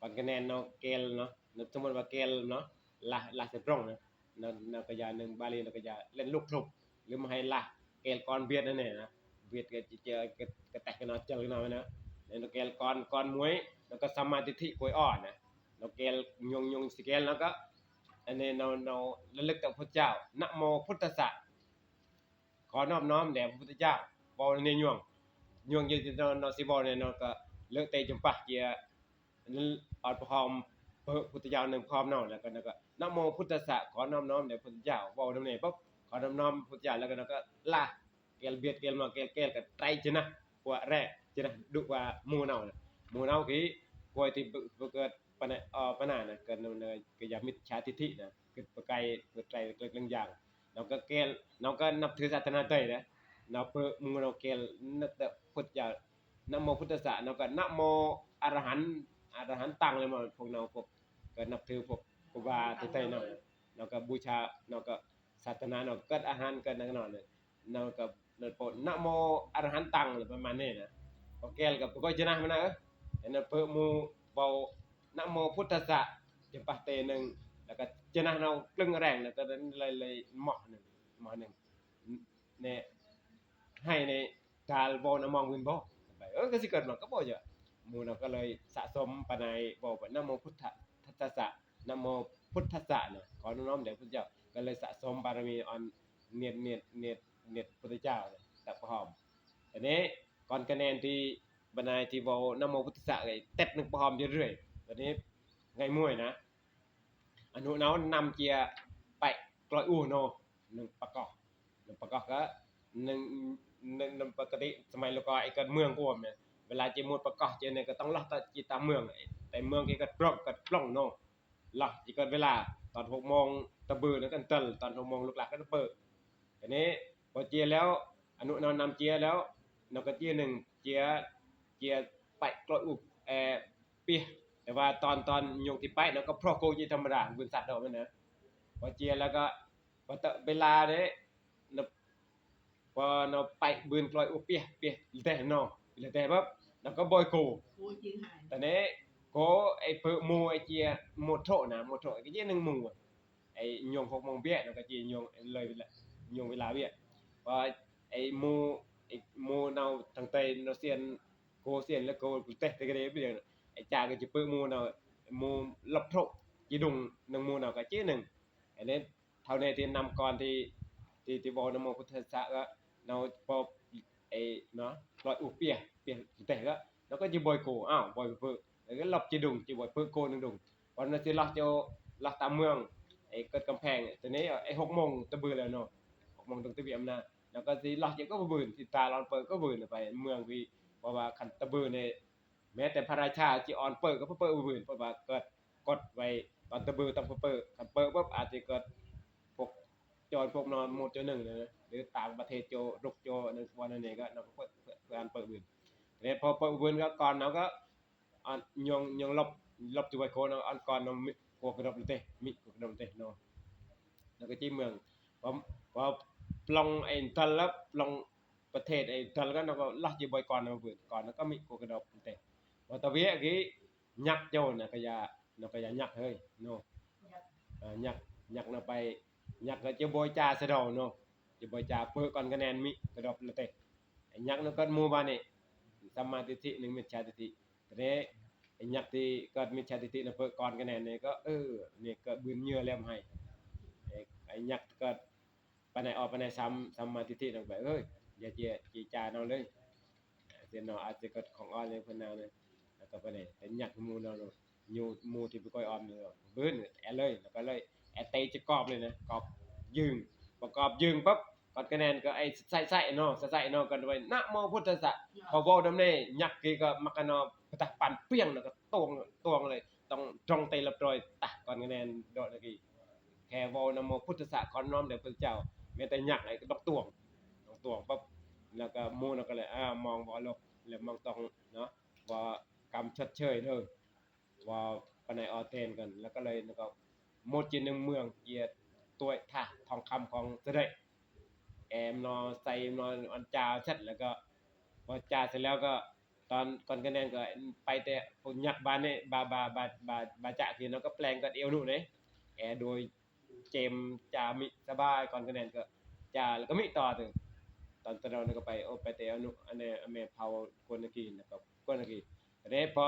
ก่อนคะแนนเนาะเกลเนาะสมมติว่าเกลเนาะละละเสตรงนะนะนะกะยาหนึ่งบาลีนะกะยาเล่นลูกทุบหรือมาให้ละเกลก่อนเบียดนั่นเนี่ยนะเบียดก็จะจะกะแตกกันเนาะเจอกันเนาะนะแล้วเกลก่อนก่อนมวยแล้วก็สมาธิที่กวยอ่อนนะแล้วเกลยงยงสเกลแล้วก็ อันนี้เราเราระลึกถึงพระเจ้า นะโมพุทธัสสะ ขอนอบน้อมแด่พระพุทธเจ้า เว้าในยวง ยวงอยู่ที่เราเราสิเว้าเนี่ยเราก็เลิกแต่จำปาเกียร์ อันนั้นเอาพร้อม เปิดพุทธเจ้าหนึ่งพร้อมเนาะ แล้วก็ แล้วก็ นะโมพุทธัสสะ ขอนอบน้อมแด่พุทธเจ้า เว้านำเนี่ยปั๊บ ขอนอบน้อมพุทธเจ้า แล้วก็ แล้วก็ลา แกลเบียดแกลมา แกล แกลก็ไตรจะนะ กว่าแรกจะนะ ดุกว่าหมู่เนาน่ะ หมู่เนาคือ กวยที่บ่ บ่เกิดปะนะ เอ่อ ปะนานะ เกิดใน ใน ก็อย่ามิจฉาทิฏฐินะ เกิดปะไกล เกิดไตร เกิดเรื่องอย่าง เราก็แกล เราก็นับถือศาสนาไทยนะ เราเปิดหมู่เราแกล นับแต่พุทธเจ้า นะโมพุทธัสสะ เราก็ นะโมอรหันต์ อรหันตังเลยมา พวกเรา พวก ก็นับถือพวกครูบาไทยๆเนาะ เราก็บูชา เราก็ศาสนาเนาะ เกิดอาหาร เกิดนั่นเนาะ เราก็ นะโมอรหันตัง ประมาณนี้นะ พอแกลก็ ก็จะนะมันนะ เออ อันนั้นเปิดหมู่เว้า นะโมพุทธัสสะ จะปะเตหนึ่ง แล้วก็จะนะเรากลึงแรง แล้วก็เลย เลยหม้อหนึ่ง หม้อหนึ่ง เนี่ย ให้ในดาลเว้านำมองวินบ่ ไป เออ ก็สิเกิดมาก็บ่เยอะ หมู่เราก็เลยสะสมปานในเว้าไป นะโมพุทธัสสะ นะโมพุทธัสสะนะ ขอน้อมแด่พุทธเจ้า ก็เลยสะสมบารมีอันเนียด เนียด เนียด เนียดพุทธเจ้านะ แต่พร้อม ทีนี้ก่อนคะแนนที่ปานในที่เว้า นะโมพุทธัสสะ ก็เต็ดหนึ่งพร้อมอยู่เรื่อย ตอนนี้ไงมวยนะ อนุเนานำเจียไปกลอยอู้เนาะ หนึ่งประกอบ หนึ่งประกอบก็ หนึ่ง หนึ่ง หนึ่งปกติสมัยลูกก็ไอ้เกิดเมืองกวมเนี่ย เวลาเจียหมดประกอบเจียเนี่ยก็ต้องลอดตะจีตามเมือง ไอ้แต่เมืองที่ก็ปล้องก็ปล้องเนาะ ลอดจีเกิดเวลา ตอนหกโมงตะบือนั่นก็เติล ตอนหกโมงลูกหลานก็เปิด ทีนี้พอเจียแล้ว อนุเนานำเจียแล้ว นกกระเจียหนึ่งเจีย เจียไปกลอยอุบ เอ่อ เปีย แต่ว่าตอน ตอนยงที่ไปเนาะก็เพราะโกจีธรรมดา บริษัทเราเนี่ยนะ พอเจียแล้วก็ พอเตอะเวลาเนี่ย นก พอเนาะไปบืนกลอยอุบเปีย เปีย เตะเนาะ เตะปั๊บ แล้วก็บอยโก โอ้ยจริงหาย แต่เนี้ยโกไอ้เปิดหมู่ไอ้เจียหมดโทษนะ หมดโทษ ไอ้เจียหนึ่งหมู่อะ ไอ้ยงหกโมงเปียเนาะ ก็เจียยงเลยเวลา ยงเวลาเวีย พอไอ้หมู่ ไอ้หมู่เนาตั้งแต่เนาเซียน โกเซียนแล้วโกเตะเตะกระเดะเปียเนาะ ไอ้จ่าก็จะเปิดหมู่เนาะ หมู่ลบโทษ จีดุงหนึ่งหมู่เนาะ ก็เจียหนึ่ง อันนี้เท่านี้ที่นำก่อนที่ ที่ ที่บอกนะโมพุทธัสสะก็เนาะ พอไอ้เนาะ กลอยอุบเปีย เปียเตะก็ แล้วก็จะบอยโก อ้าว บอยเปิด แล้วก็ลบจีดุง จีบอยเปิดโกหนึ่งดุง วันนั้นสิลอดเจ้า ลอดตามเมือง ไอ้เกิดกำแพง ตัวนี้ไอ้หกโมงตะบือแล้วเนาะ หกโมงตรงตะเวียมนะ แล้วก็สิลอดเจ้าก็บ่บืน สิตาลอนเปิดก็บ่บืนไปเมืองพี่ เพราะว่าคันตะบือเนี่ย แม้แต่พระราชาจีออนเปิดก็บ่เปิดบ่บืน เพราะว่าเกิดกฎไว้ตอนตะบือต้องเปิด คันเปิดปุ๊บอาจจะเกิดพวกโจรพวกนอนหมดโจรหนึ่งเลยนะ หรือต่างประเทศโจรรุกโจรในวันนั้นเองก็เราก็เปิด เปิด เปิดอันเปิดบ่บืน แต่พอเปิดบ่บืนก็ก่อนเราก็ อันยง ยงลบ ลบจุไวโคเนาะ อันก่อนเนาะ มีกัวกระดบเตะ มีกัวกระดบเตะเนาะ แล้วก็จีเมือง พอ พอปลงไอ้ตันแล้วปลงประเทศไอ้ตันแล้วก็เนาะ ก็ลอดจีบอยก่อนเนาะ ก่อนแล้วก็มีกัวกระดบเตะ พอตะเวียกี้ยักษ์เจ้านะ ก็อย่าเนาะ ก็อย่ายักษ์เฮ้ยเนาะ เอ่อ ยักษ์ ยักษ์เนาะไป ยักษ์ก็จะบอยจ่าสะเดาเนาะ จะบอยจ่าเปิดก่อนคะแนนมีกระดบเตะ ไอ้ยักษ์เนาะก็หมู่บ้านนี่ สัมมาทิฏฐิหนึ่งมิจฉาทิฏฐิ ทีนี้ไอ้ยักษ์ที่เกิดมิจฉาทิฏฐินะเปิดก่อนคะแนนเนี่ยก็ เออ เนี่ยก็บืนเหยื่อแล้วให้ ไอ้ ไอ้ยักษ์ก็ไปไหนออกไปไหนซ้ำ สัมมาทิฏฐิลงไป เฮ้ย อย่าเจียจีจาเอาเลย เสียหนออาจจะเกิดของอ่อนเลยเพิ่นเอาเลย แล้วก็ไปไหน แต่ยักษ์หมู่เราเนาะ หมู่ หมู่ที่บ่ค่อยอ่อนเลย บืนแอเลย แล้วก็เลย แอเตะจะกอบเลยนะ กอบยึง ประกอบยึงปั๊บ ก่อนคะแนนก็ไอ้ใส่ใส่เนาะ ใส่ใส่เนาะ กันไว้ นะโมพุทธัสสะ พอเว้านำแน่ ยักษ์คือก็มักกะเนาะ ตะปันเปี้ยง แล้วก็ตวง ตวงเลย ต้องตรงเตะรับโดย ตะ ก่อนคะแนนโดดเมื่อกี้ แค่เว้านะโมพุทธัสสะ ขอน้อมแด่พระเจ้า แม้แต่ยักษ์ไอ้ก็ต้องตวง ต้องตวงปั๊บ แล้วก็หมู่เราก็เลย อ่า มองบ่ลบ แล้วมองต้องเนาะ ว่ากรรมชดเชยเด้อ ว่าปานใดออเตนกัน แล้วก็เลย แล้วก็หมดจีนหนึ่งเมือง เจียตัวยท่าทองคำของเสด็จ แอมนอใส่นออันจาเสร็จ แล้วก็พอจาเสร็จแล้วก็ ตอนก่อนคะแนนก็ไปแต่พวกยักษ์บ้านนี่ บา บา บา บา บาจะคือเนาะ ก็แปลงกันเอวหนุเนี่ย แอโดยเจมส์จามิสบาย ก่อนคะแนนก็จา แล้วก็มิต่อถึง ตอนตะดอนก็ไป โอ้ ไปแต่อนุ อันนี้อเมเผาคนนากี แล้วก็คนนากี ทีนี้พอ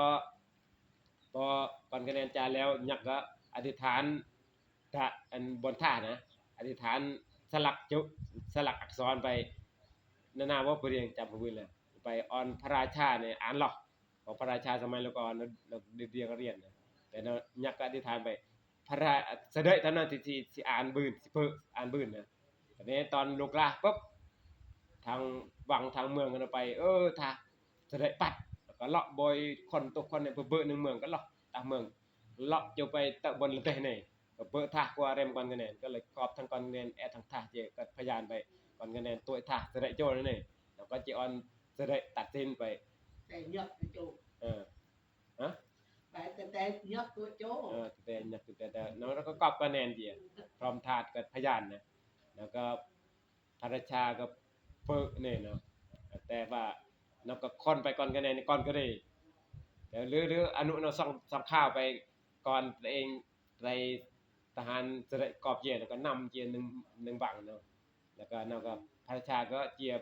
พอก่อนคะแนนจาแล้ว ยักษ์ก็อธิษฐาน ถ้าอันบนท่านะ อธิษฐานสลักจุ สลักอักษรไป นานาว่าผู้เรียนจำผู้อื่นเลย ไปออนพระราชาเนี่ยอ่านหรอก เพราะพระราชาสมัยเราก่อนเราเรียนเรียนนะ แต่เนาะ ยักษ์ก็อธิษฐานไป พระรา เสด็จเท่านั้นที่ที่ที่อ่านบืนสิเพิ่อ่านบืนนะ แต่นี้ตอนลูกลาปุ๊บ ทางวังทางเมืองกันไป เออ ถ้าเสด็จปัด แล้วก็เลาะบอยคนตัวคนเนี่ยเบอร์หนึ่งเมืองก็เลาะตามเมือง เลาะจะไปตะบนละเตะเนี่ย ก็เปิดท่ากว่าเร็มก่อนคะแนน ก็เลยกอบทั้งก่อนคะแนน แอดทั้งท่าเจก็พยานไปก่อนคะแนน ตัวท่าเสด็จโจนั่นเอง แล้วก็เจออนเสด็จตัดสินไป แต่ยักษ์โจ เออ ฮะ ไปแต่แต่ยักษ์ตัวโจ เออ แต่แต่ยักษ์แต่แต่ แล้วก็กอบคะแนนเจ พร้อมทาสกับพยานนะ แล้วก็พระราชาก็เปิดเนี่ยเนาะ แต่ว่าเนาะก็ค่อนไปก่อนคะแนนก่อนก็ได้ แต่หรือ หรืออนุเนาะส่อง ส่องข่าวไปก่อนตัวเอง ได้ทหารเสด็จกอบเจียแล้วก็นำเจียหนึ่ง หนึ่งบังเนาะ แล้วก็เนาะก็พระราชาก็เจีย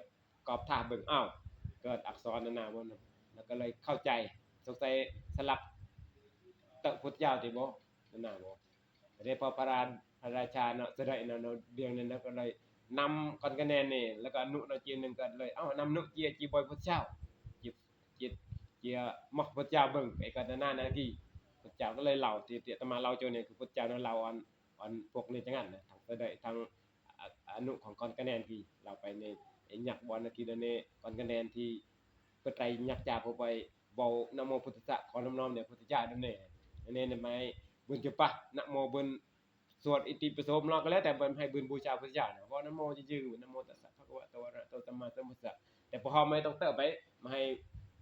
กอบท่าเบิ่ง อ้าว เกิดอักษรนานาบน แล้วก็เลยเข้าใจ สงสัยสลักเตอะพุทธเจ้าที่บ่นานาบ่ แต่ได้พอพระรา พระราชาเนาะเสด็จเนาะ เนาะเดียงนั้นเนาะก็เลยนำก่อนคะแนนนี่ แล้วก็อนุเนาะเจียหนึ่งก็เลย เอ้า นำนุเจียจีบอยพุทธเจ้า จี เจีย เจียมอกพุทธเจ้าเบิ่ง ไอ้ก็นานานาที พุทธเจ้าก็เลยเล่า ที่ ที่อาตมาเล่าโจเนี่ย คือพุทธเจ้าเนาะเล่าออน ออนพวกนี้จังนั้นนะ ทั้งเสด็จทั้ง อะ อนุของก่อนคะแนนที่เล่าไปใน ไอ้ยักษ์บอลนาทีนั้นเนี่ย ก่อนคะแนนที่เปิดไตรยักษ์จ่าเข้าไป เว้านะโมพุทธัสสะ ขอน้อมน้อมแด่พุทธเจ้านั่นเอง อันนี้เนี่ยไม่บุญจุปะ นะโมบุญ สวดอิติปิโสมลองก็แล้วแต่เพิ่นให้บุญบูชาพุทธเจ้านะ เว้านะโมจื้อๆ นะโมตัสสะภะคะวะโต อะระหะโต สัมมาสัมพุทธัสสะ แต่พอเฮาไม่ต้องเติบไป มาให้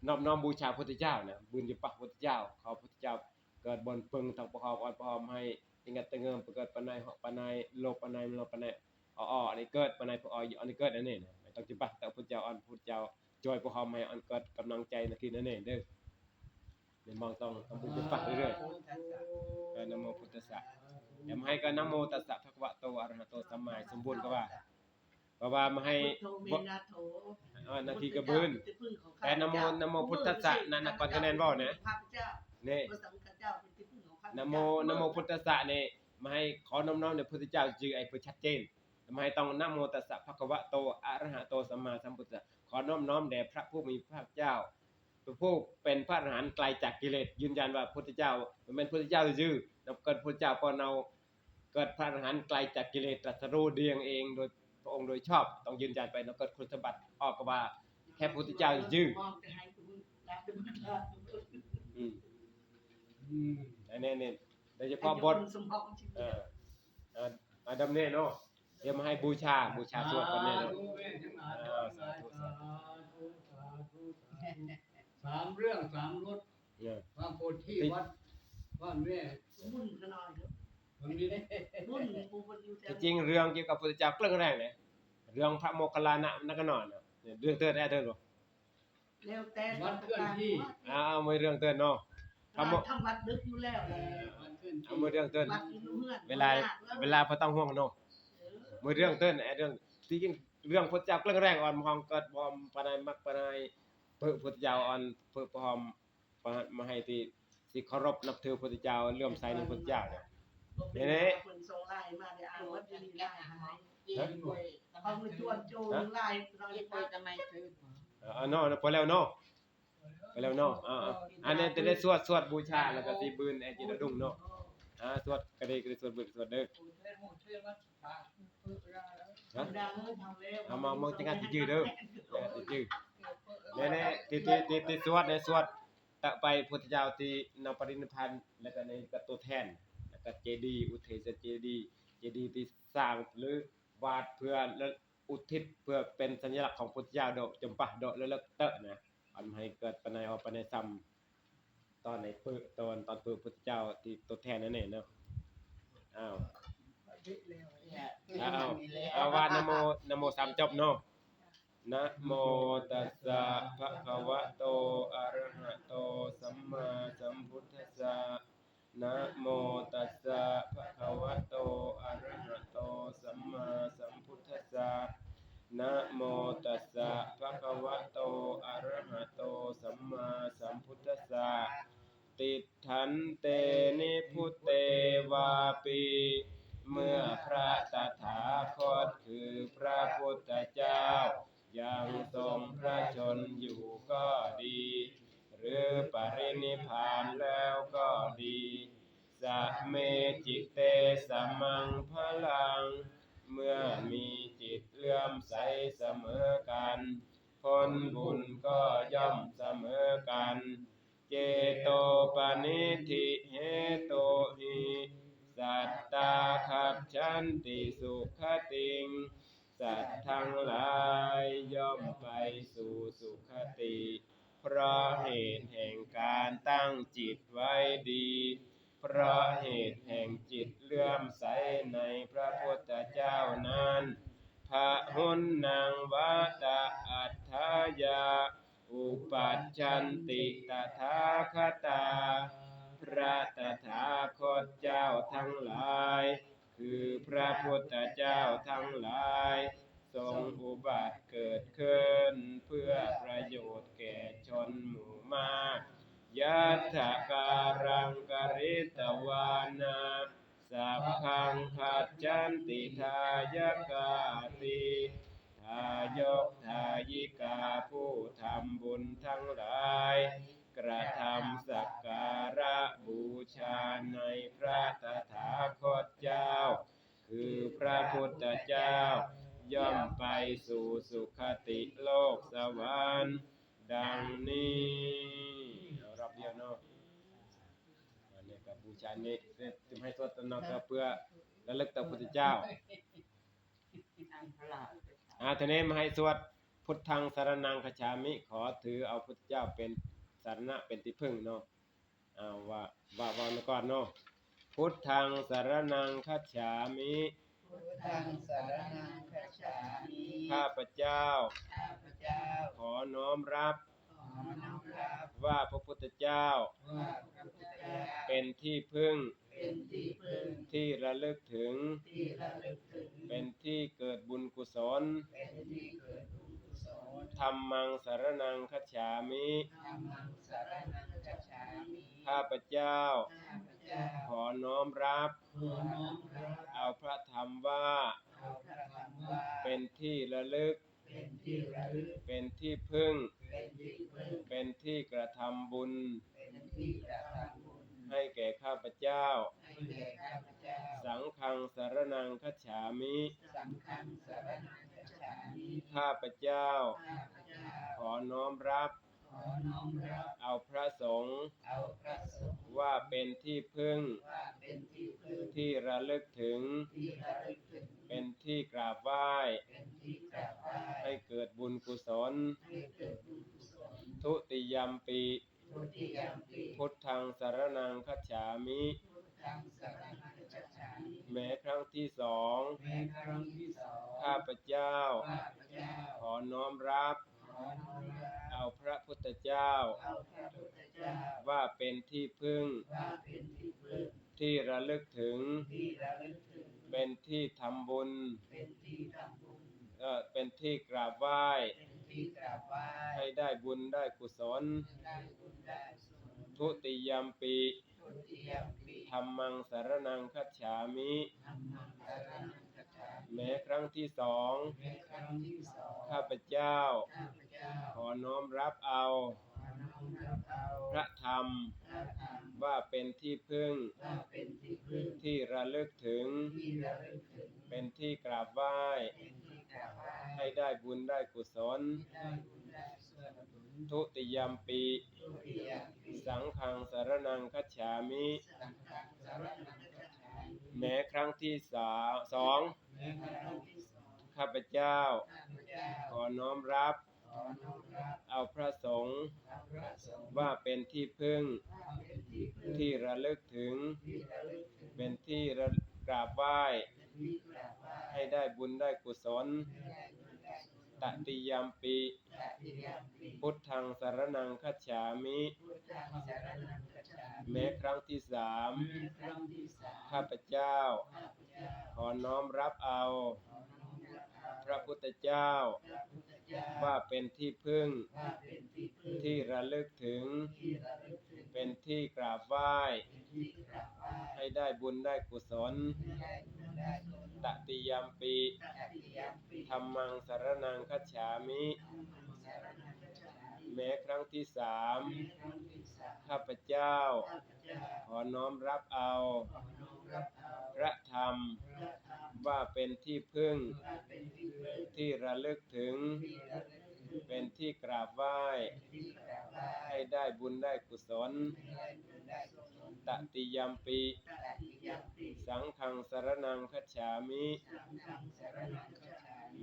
นอบน้อมบูชาพุทธเจ้านะ บุญจุปะพุทธเจ้า ขอพุทธเจ้าเกิดบนปึงทางพอเฮา ออนพอเฮาให้ติงัดติเงิมเกิดปานใด เหาะปานใด โลภปานใด โลภปานใด อ้อๆ อันนี้เกิดปานใด พออ้อ อันนี้เกิดอันนี้นะ ไม่ต้องจุปะเติบพุทธเจ้า ออนพุทธเจ้า ช่วยพวกเฮาให้ออนเกิดกำลังใจในที่นั้นเองเด้อ ในมองต้องทำบุญจุปะเรื่อยๆ เออ นะโมพุทธัสสะ เดี๋ยวมาให้ก็นะโมตัสสะภะคะวะโต อะระหะโต สัมมาสมบูรณ์ก็ว่า เพราะว่ามาให้ พุทโธเม บ่ นาโถ เออ นาทีกระบืน พุทธเจ้าเป็นที่พึ่งของข้าพเจ้า แต่นะโม นะโมพุทธัสสะ นั่นนะ ก่อนคะแนนเว้านะ ข้าพเจ้า นี่ พระสังฆเจ้าเป็นที่พึ่งของข้าพเจ้า นะโม นะโมพุทธัสสะนี่ มาให้ขอน้อมน้อมในพุทธเจ้าจื้อไอ้เพื่อชัดเจน มาให้ต้องนะโมตัสสะภะคะวะโต อะระหะโต สัมมาสัมพุทธัสสะ ขอน้อมน้อมแด่พระผู้มีพระภาคเจ้า พระผู้เป็นพระอรหันต์ไกลจากกิเลส ยืนยันว่าพุทธเจ้า มันเป็นพุทธเจ้าจื้อ นับเกิดพุทธเจ้าปอนเอา เกิดพระอรหันต์ไกลจากกิเลส ตรัสรู้เดียงเองโดยพระองค์โดยชอบ ต้องยืนยันไป นับเกิดคุณสมบัติออกก็ว่าแค่พุทธเจ้าจื้อ อืม อืม อันนี้เนี่ย โดยเฉพาะบท สมองจริงๆ เออ อ่า อ่า ดำเนินเนาะ เตรียมมาให้บูชา บูชาสวดกันเนี่ยเนาะ สาธุแม่ทั้งหลาย อ่า สาธุ สาธุ สาธุ สาธุ สามเรื่องสามรส เนี่ย พระโพธิวัดบ้านแม่ บุญขนาดเนอะ มันมี บุญปูบุญอยู่แต่ ที่จริงเรื่องเกี่ยวกับพุทธเจ้าเรื่องแรกเลย เรื่องพระโมคคัลลานะนักนอนเนาะ เนี่ย เรื่องเตือนแอดเตือนบ่ แล้วแต่ วัดเคลื่อนที่ อ่า เอาไว้เรื่องเตือนเนาะ พระโม ทำวัดดึกอยู่แล้ว เออ วัดเคลื่อนที่ เอาไว้เรื่องเตือน วัดอยู่เฮือน เวลา ยากแล้ว เวลาบ่ต้องห่วงเนาะ เออ มื้อเรื่องเตือน ไอ้เรื่อง ที่จริงเรื่องพุทธเจ้าเรื่องแรกอ่อน มองเกิดบ่ปานใดมักปานใด เพื่อพุทธเจ้าอ่อน เพื่อพร้อม มา มาให้ที่ ที่เคารพนับถือพุทธเจ้า เลื่อมใสในพุทธเจ้าเนี่ย นี่ๆ เพิ่นส่งไลน์มา ได้อ่านว่าดีไลน์หาย ฮะ เขามาชวนโจรไลน์เรา อีกคนจะไม่ซื้อ เออ เนาะ พอแล้วเนาะ ไปแล้วเนาะ อ่า อ่า อันนี้จะได้สวด สวดบูชา แล้วก็สิบืนไอ้จิตรดุงเนาะ อ่า สวดก็ได้ ก็ได้สวดบูชา สวดเด้อ ฮะ เอามา มองจังหวะที่จื้อเด้อ เออ ที่จื้อ เนี่ย เนี่ย ที่ ที่ ที่ ที่สวด เนี่ย สวด ตะไปพุทธเจ้าที่นำปรินิพพาน แล้วก็ในกับตัวแทน แล้วก็เจดีย์ อุเทศเจดีย์ เจดีย์ที่สร้างหรือวาดเพื่อ อุทิศเพื่อเป็นสัญลักษณ์ของพุทธเจ้าโดะ จมปะโดะ แล้วเลิกเตอะนะ อันให้เกิดปานใดออกปานใดซ้ำ ตอนไหนเปิด ตอน ตอนเปิดพุทธเจ้าที่ตัวแทนนั่นเองเนาะ อ้าว อ้าว เอาว่านะโม นะโมสามจบเนาะ นะโมตัสสะภะคะวะโต อะระหะโต สัมมาสัมพุทธัสสะ นะโมตัสสะภะคะวะโต อะระหะโต สัมมาสัมพุทธัสสะ นะโมตัสสะภะคะวะโต อะระหะโต สัมมาสัมพุทธัสสะ ติฏฐันเต นิพพุเตวาปิ เจ้ายังทรงพระชนม์อยู่ก็ดี หรือปรินิพพานแล้วก็ดี สะเมจิตเตสะมังพลัง เมื่อมีจิตเลื่อมใสเสมอกัน ผลบุญก็ย่อมเสมอกัน เจโตปนิธิเหตุหิ สัตตาคัจฉันติสุขติง สัตว์ทั้งหลายย่อมไปสู่สุคติ เพราะเหตุแห่งการตั้งจิตไว้ดี เพราะเหตุแห่งจิตเลื่อมใสในพระพุทธเจ้านั้น พะหุนนังวะตะอัฏฐายะ อุปัชชันติตถาคตา พระตถาคตเจ้าทั้งหลาย คือพระพุทธเจ้าทั้งหลาย ทรงอุบัติเกิดขึ้นเพื่อประโยชน์แก่ชนหมู่มาก ยัตถการังกริตวานะ สัพพังคัจฉันติทายกาติ ทายกทายิกาผู้ทำบุญทั้งหลาย กระทำสักการะบูชาในพระตถาคตเจ้า คือพระพุทธเจ้า ย่อมไปสู่สุคติโลกสวรรค์ ดังนี้ เอารอบเดียวเนาะ อันนี้ก็บูชานี้ เสร็จจึงให้สวดตนเนาะ ก็เพื่อระลึกต่อพระพุทธเจ้า อ่า ทีนี้มาให้สวด พุทธังสรณังคัจฉามิ ขอถือเอาพุทธเจ้าเป็นสรณะเป็นที่พึ่งเนาะ อ่า ว่า ว่า ว่ามาก่อนเนาะ พุทธังสรณังคัจฉามิ พุทธังสรณังคัจฉามิ ข้าพเจ้า ข้าพเจ้า ขอน้อมรับ ขอน้อมรับ ว่าพระพุทธเจ้า ว่าพระพุทธเจ้า เป็นที่พึ่ง เป็นที่พึ่ง ที่ระลึกถึง ที่ระลึกถึง เป็นที่เกิดบุญกุศล เป็นที่เกิดบุญกุศล ธัมมังสรณังคัจฉามิ ธัมมังสรณังคัจฉามิ ข้าพเจ้า ข้าพเจ้า ขอน้อมรับ ขอน้อมรับ เอาพระธรรมว่า เอาพระธรรมว่า เป็นที่ระลึก เป็นที่ระลึก เป็นที่พึ่ง เป็นที่พึ่ง เป็นที่กระทำบุญ เป็นที่กระทำบุญ ให้แก่ข้าพเจ้า ให้แก่ข้าพเจ้า สังฆังสรณังคัจฉามิ สังฆังสรณังคัจฉามิ ข้าพเจ้า ข้าพเจ้า ขอน้อมรับ ขอน้อมรับ เอาพระสงฆ์ เอาพระสงฆ์ ว่าเป็นที่พึ่ง ว่าเป็นที่พึ่ง ที่ระลึกถึง ที่ระลึกถึง เป็นที่กราบไหว้ เป็นที่กราบไหว้ ให้เกิดบุญกุศล ให้เกิดบุญกุศล ทุติยัมปิ ทุติยัมปิ พุทธังสรณังคัจฉามิ พุทธังสรณังคัจฉามิ แม้ครั้งที่สอง แม้ครั้งที่สอง ข้าพเจ้า ข้าพเจ้า ขอน้อมรับ ขอน้อมรับ เอาพระพุทธเจ้า เอาพระพุทธเจ้า ว่าเป็นที่พึ่ง ว่าเป็นที่พึ่ง ที่ระลึกถึง ที่ระลึกถึง เป็นที่ทำบุญ เป็นที่ทำบุญ เอ่อ เป็นที่กราบไหว้ เป็นที่กราบไหว้ ให้ได้บุญได้กุศล ให้ได้บุญได้กุศล ทุติยัมปิ ทุติยัมปิ ธัมมังสรณังคัจฉามิ ธัมมังสรณังคัจฉามิ แม้ครั้งที่สอง แม้ครั้งที่สอง ข้าพเจ้า ข้าพเจ้า ขอน้อมรับเอา ขอน้อมรับเอา พระธรรม พระธรรม ว่าเป็นที่พึ่ง ว่าเป็นที่พึ่ง ที่ระลึกถึง ที่ระลึกถึง เป็นที่กราบไหว้ เป็นที่กราบไหว้ ให้ได้บุญได้กุศล ให้ได้บุญได้กุศล ทุติยัมปิ ทุติยัมปิ สังฆังสรณังคัจฉามิ สังฆังสรณังคัจฉามิ แม้ครั้งที่สาม สอง แม้ครั้งที่สอง ข้าพเจ้า ข้าพเจ้า ขอน้อมรับ ขอน้อมรับ เอาพระสงฆ์ เอาพระสงฆ์ ว่าเป็นที่พึ่ง ว่าเป็นที่พึ่ง ที่ระลึกถึง ที่ระลึกถึง เป็นที่ระ กราบไหว้ เป็นที่กราบไหว้ ให้ได้บุญได้กุศล ให้ได้บุญได้กุศล ตติยัมปิ ตติยัมปิ พุทธังสรณังคัจฉามิ พุทธังสรณังคัจฉามิ แม้ครั้งที่สาม แม้ครั้งที่สาม ข้าพเจ้า ข้าพเจ้า ขอน้อมรับเอา ขอน้อมรับเอา พระพุทธเจ้า พระพุทธเจ้า ว่าเป็นที่พึ่ง ที่ระลึกถึง เป็นที่กราบไหว้ ให้ได้บุญได้กุศล ตติยัมปิ ธัมมังสรณังคัจฉามิ แม้ครั้งที่สาม ข้าพเจ้า ขอน้อมรับเอา พระธรรม ว่าเป็นที่พึ่ง ที่ระลึกถึง เป็นที่กราบไหว้ ให้ได้บุญได้กุศล ตติยัมปิ สังฆังสรณังคัจฉามิ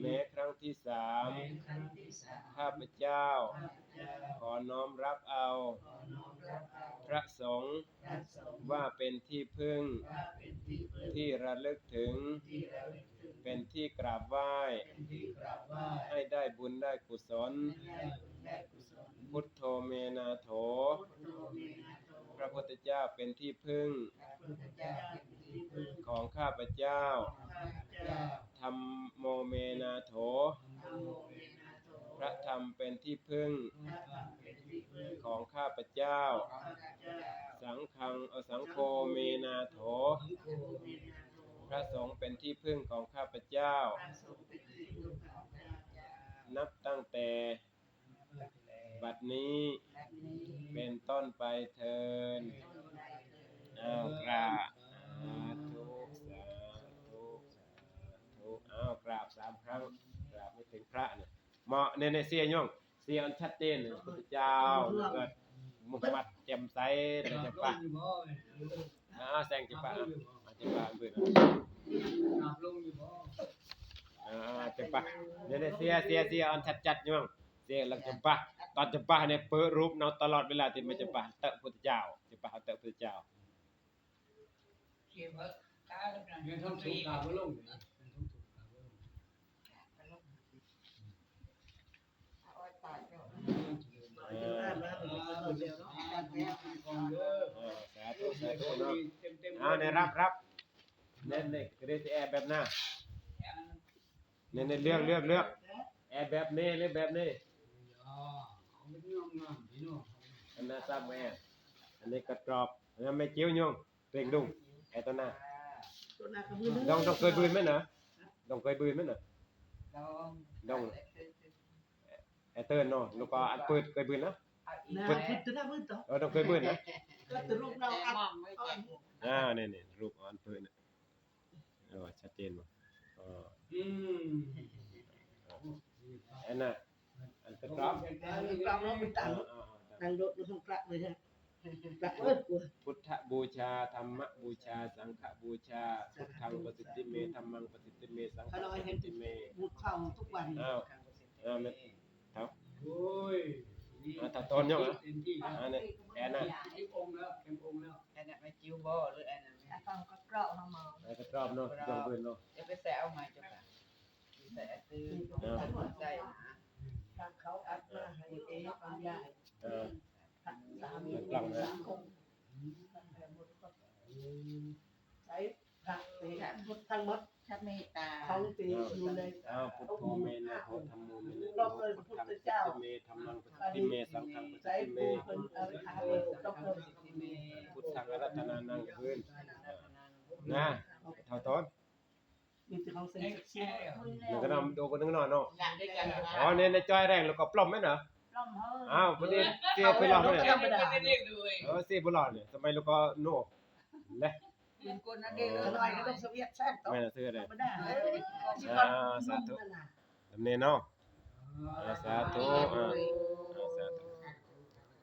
แม้ครั้งที่สาม ข้าพเจ้า ขอน้อมรับเอา พระสงฆ์ ว่าเป็นที่พึ่ง ที่ระลึกถึง เป็นที่กราบไหว้ ให้ได้บุญได้กุศล พุทโธเมนาโถ พระพุทธเจ้าเป็นที่พึ่ง ของข้าพเจ้า ธัมโมเมนาโถ พระธรรมเป็นที่พึ่ง ของข้าพเจ้า สังฆัง เอ่อ สังโฆเมนาโถ พระสงฆ์เป็นที่พึ่งของข้าพเจ้า นับตั้งแต่บัดนี้เป็นต้นไปเทอญ อ้าว กราบ สาธุ สาธุ สาธุ อ้าว กราบสามครั้ง กราบไม่ถึงพระเนี่ย เหมาะเนี่ย เนี่ย เสียย่อง เสียอันชัดเจนเนี่ย พุทธเจ้า แล้วก็มุฮัมมัดแจ่มใส แล้วก็จะปะ อ่า แสงจะปะ อ่า จะปะเบิ่ง อ่า จะปะ เนี่ย เนี่ย เสีย เสีย เสียอันชัดๆ ย่อง เสียหลังจะปะ ตอนจะปะเนี่ย เปิดรูปเนาะ ตลอดเวลาที่มันจะปะ เตอะพุทธเจ้า จะปะ เตอะพุทธเจ้า เดี๋ยวท่านสูงกราบบ่ลงนะ ท่านสูงกราบบ่ลง เออ สาธุ สาธุเนาะ เอา เนี่ย รับ รับ เนี่ย เนี่ย กรีดแอร์แบบหน้า เนี่ย เนี่ย เลือก เลือก เลือก แอร์แบบนี้ หรือแบบนี้ อันนั้นซ้ำแอร์ อันนี้กระตรอบ อันนั้นไม่จิ้วย่อง เร่งดุง แอร์ตัวหน้า ตัวหน้ากระบือ ต้อง ต้องเคยบืนไหมนะ ต้องเคยบืนไหมนะ ต้อง แอร์เทิร์นเนาะ แล้วก็อันเปิดเคยบืนนะ นะ เปิด เปิดตัวหน้ามืดต่อ เออ ต้องเคยบืนนะ ก็ตัวรูปเราอัด อ่า เนี่ย เนี่ย รูปอันเปิดเนี่ย เออ ชัดเจนบ่ อ๋อ อืม อันน่ะ อันกระตรอบ กระตรอบลงไปตั้ง อ่า อ่า อ่า ตั้งโดดลงกระเลยฮะ กระเอิดกลัว พุทธบูชา ธัมมบูชา สังฆบูชา พุทธังประสิทธิเม ธัมมังประสิทธิเม สังฆังประสิทธิเม บุกเข้าทุกวัน อ้าว อ้าว แม่น ครับ โอ้ย อ่า ถ้าตอนย่องนะ เต็มที่ อ่า เนี่ย แอนนะ เต็มองค์แล้ว เต็มองค์แล้ว อันนั้นไม่จิ้วบ่ หรืออันนั้นไม่ อ่ะ ต้องกระเกราะมาหมอ อ่ากระตรอบเนาะ ต้องเบิ่นเนาะ จะไปใส่เอาใหม่จ้ะค่ะ ใส่อันตื้อ อ่า ใส่นะ ทางเขาอัดมาให้เองเอาใหญ่ เออ สาม กล่องนะ สามองค์ ใช้พระเตรียมทั้งหมด พระเมตตา ของเตรียมอยู่ใน อ้าว พุทโธเมนะโถ ธัมโมเมนะโถ รอบเลย พุทธัง พระพุทธเจ้า ปะสิทธิเม ธัมมัง ปะสิทธิเม สังฆัง ปะสิทธิเม ใช้ผู้คนเอาไปทำเลย ต้องเพิ่ม พุทธังอาราธนานัง พื้น นะ เท่าตอน มีแต่ของเซ็นเซอร์ มันก็นำดูคนนึงหน่อยเนาะ อ๋อ เนี่ย ในจอยแรงแล้วก็ปล้อมไหมเนาะ ปล้อมเฮ้ย อ้าว พอดีเสียไปลองเลย ธรรมดา เออ เสียไปลองเนี่ย ทำไมแล้วก็โน่ และ เป็นคนนั่นเอง เออ อร่อยก็ต้องเสวียดแซ่บต่อ ไม่น่าเชื่อเลย ธรรมดา อ่า สาธุ นั่นน่ะ อันนี้เนาะ อ่า สาธุ อ่า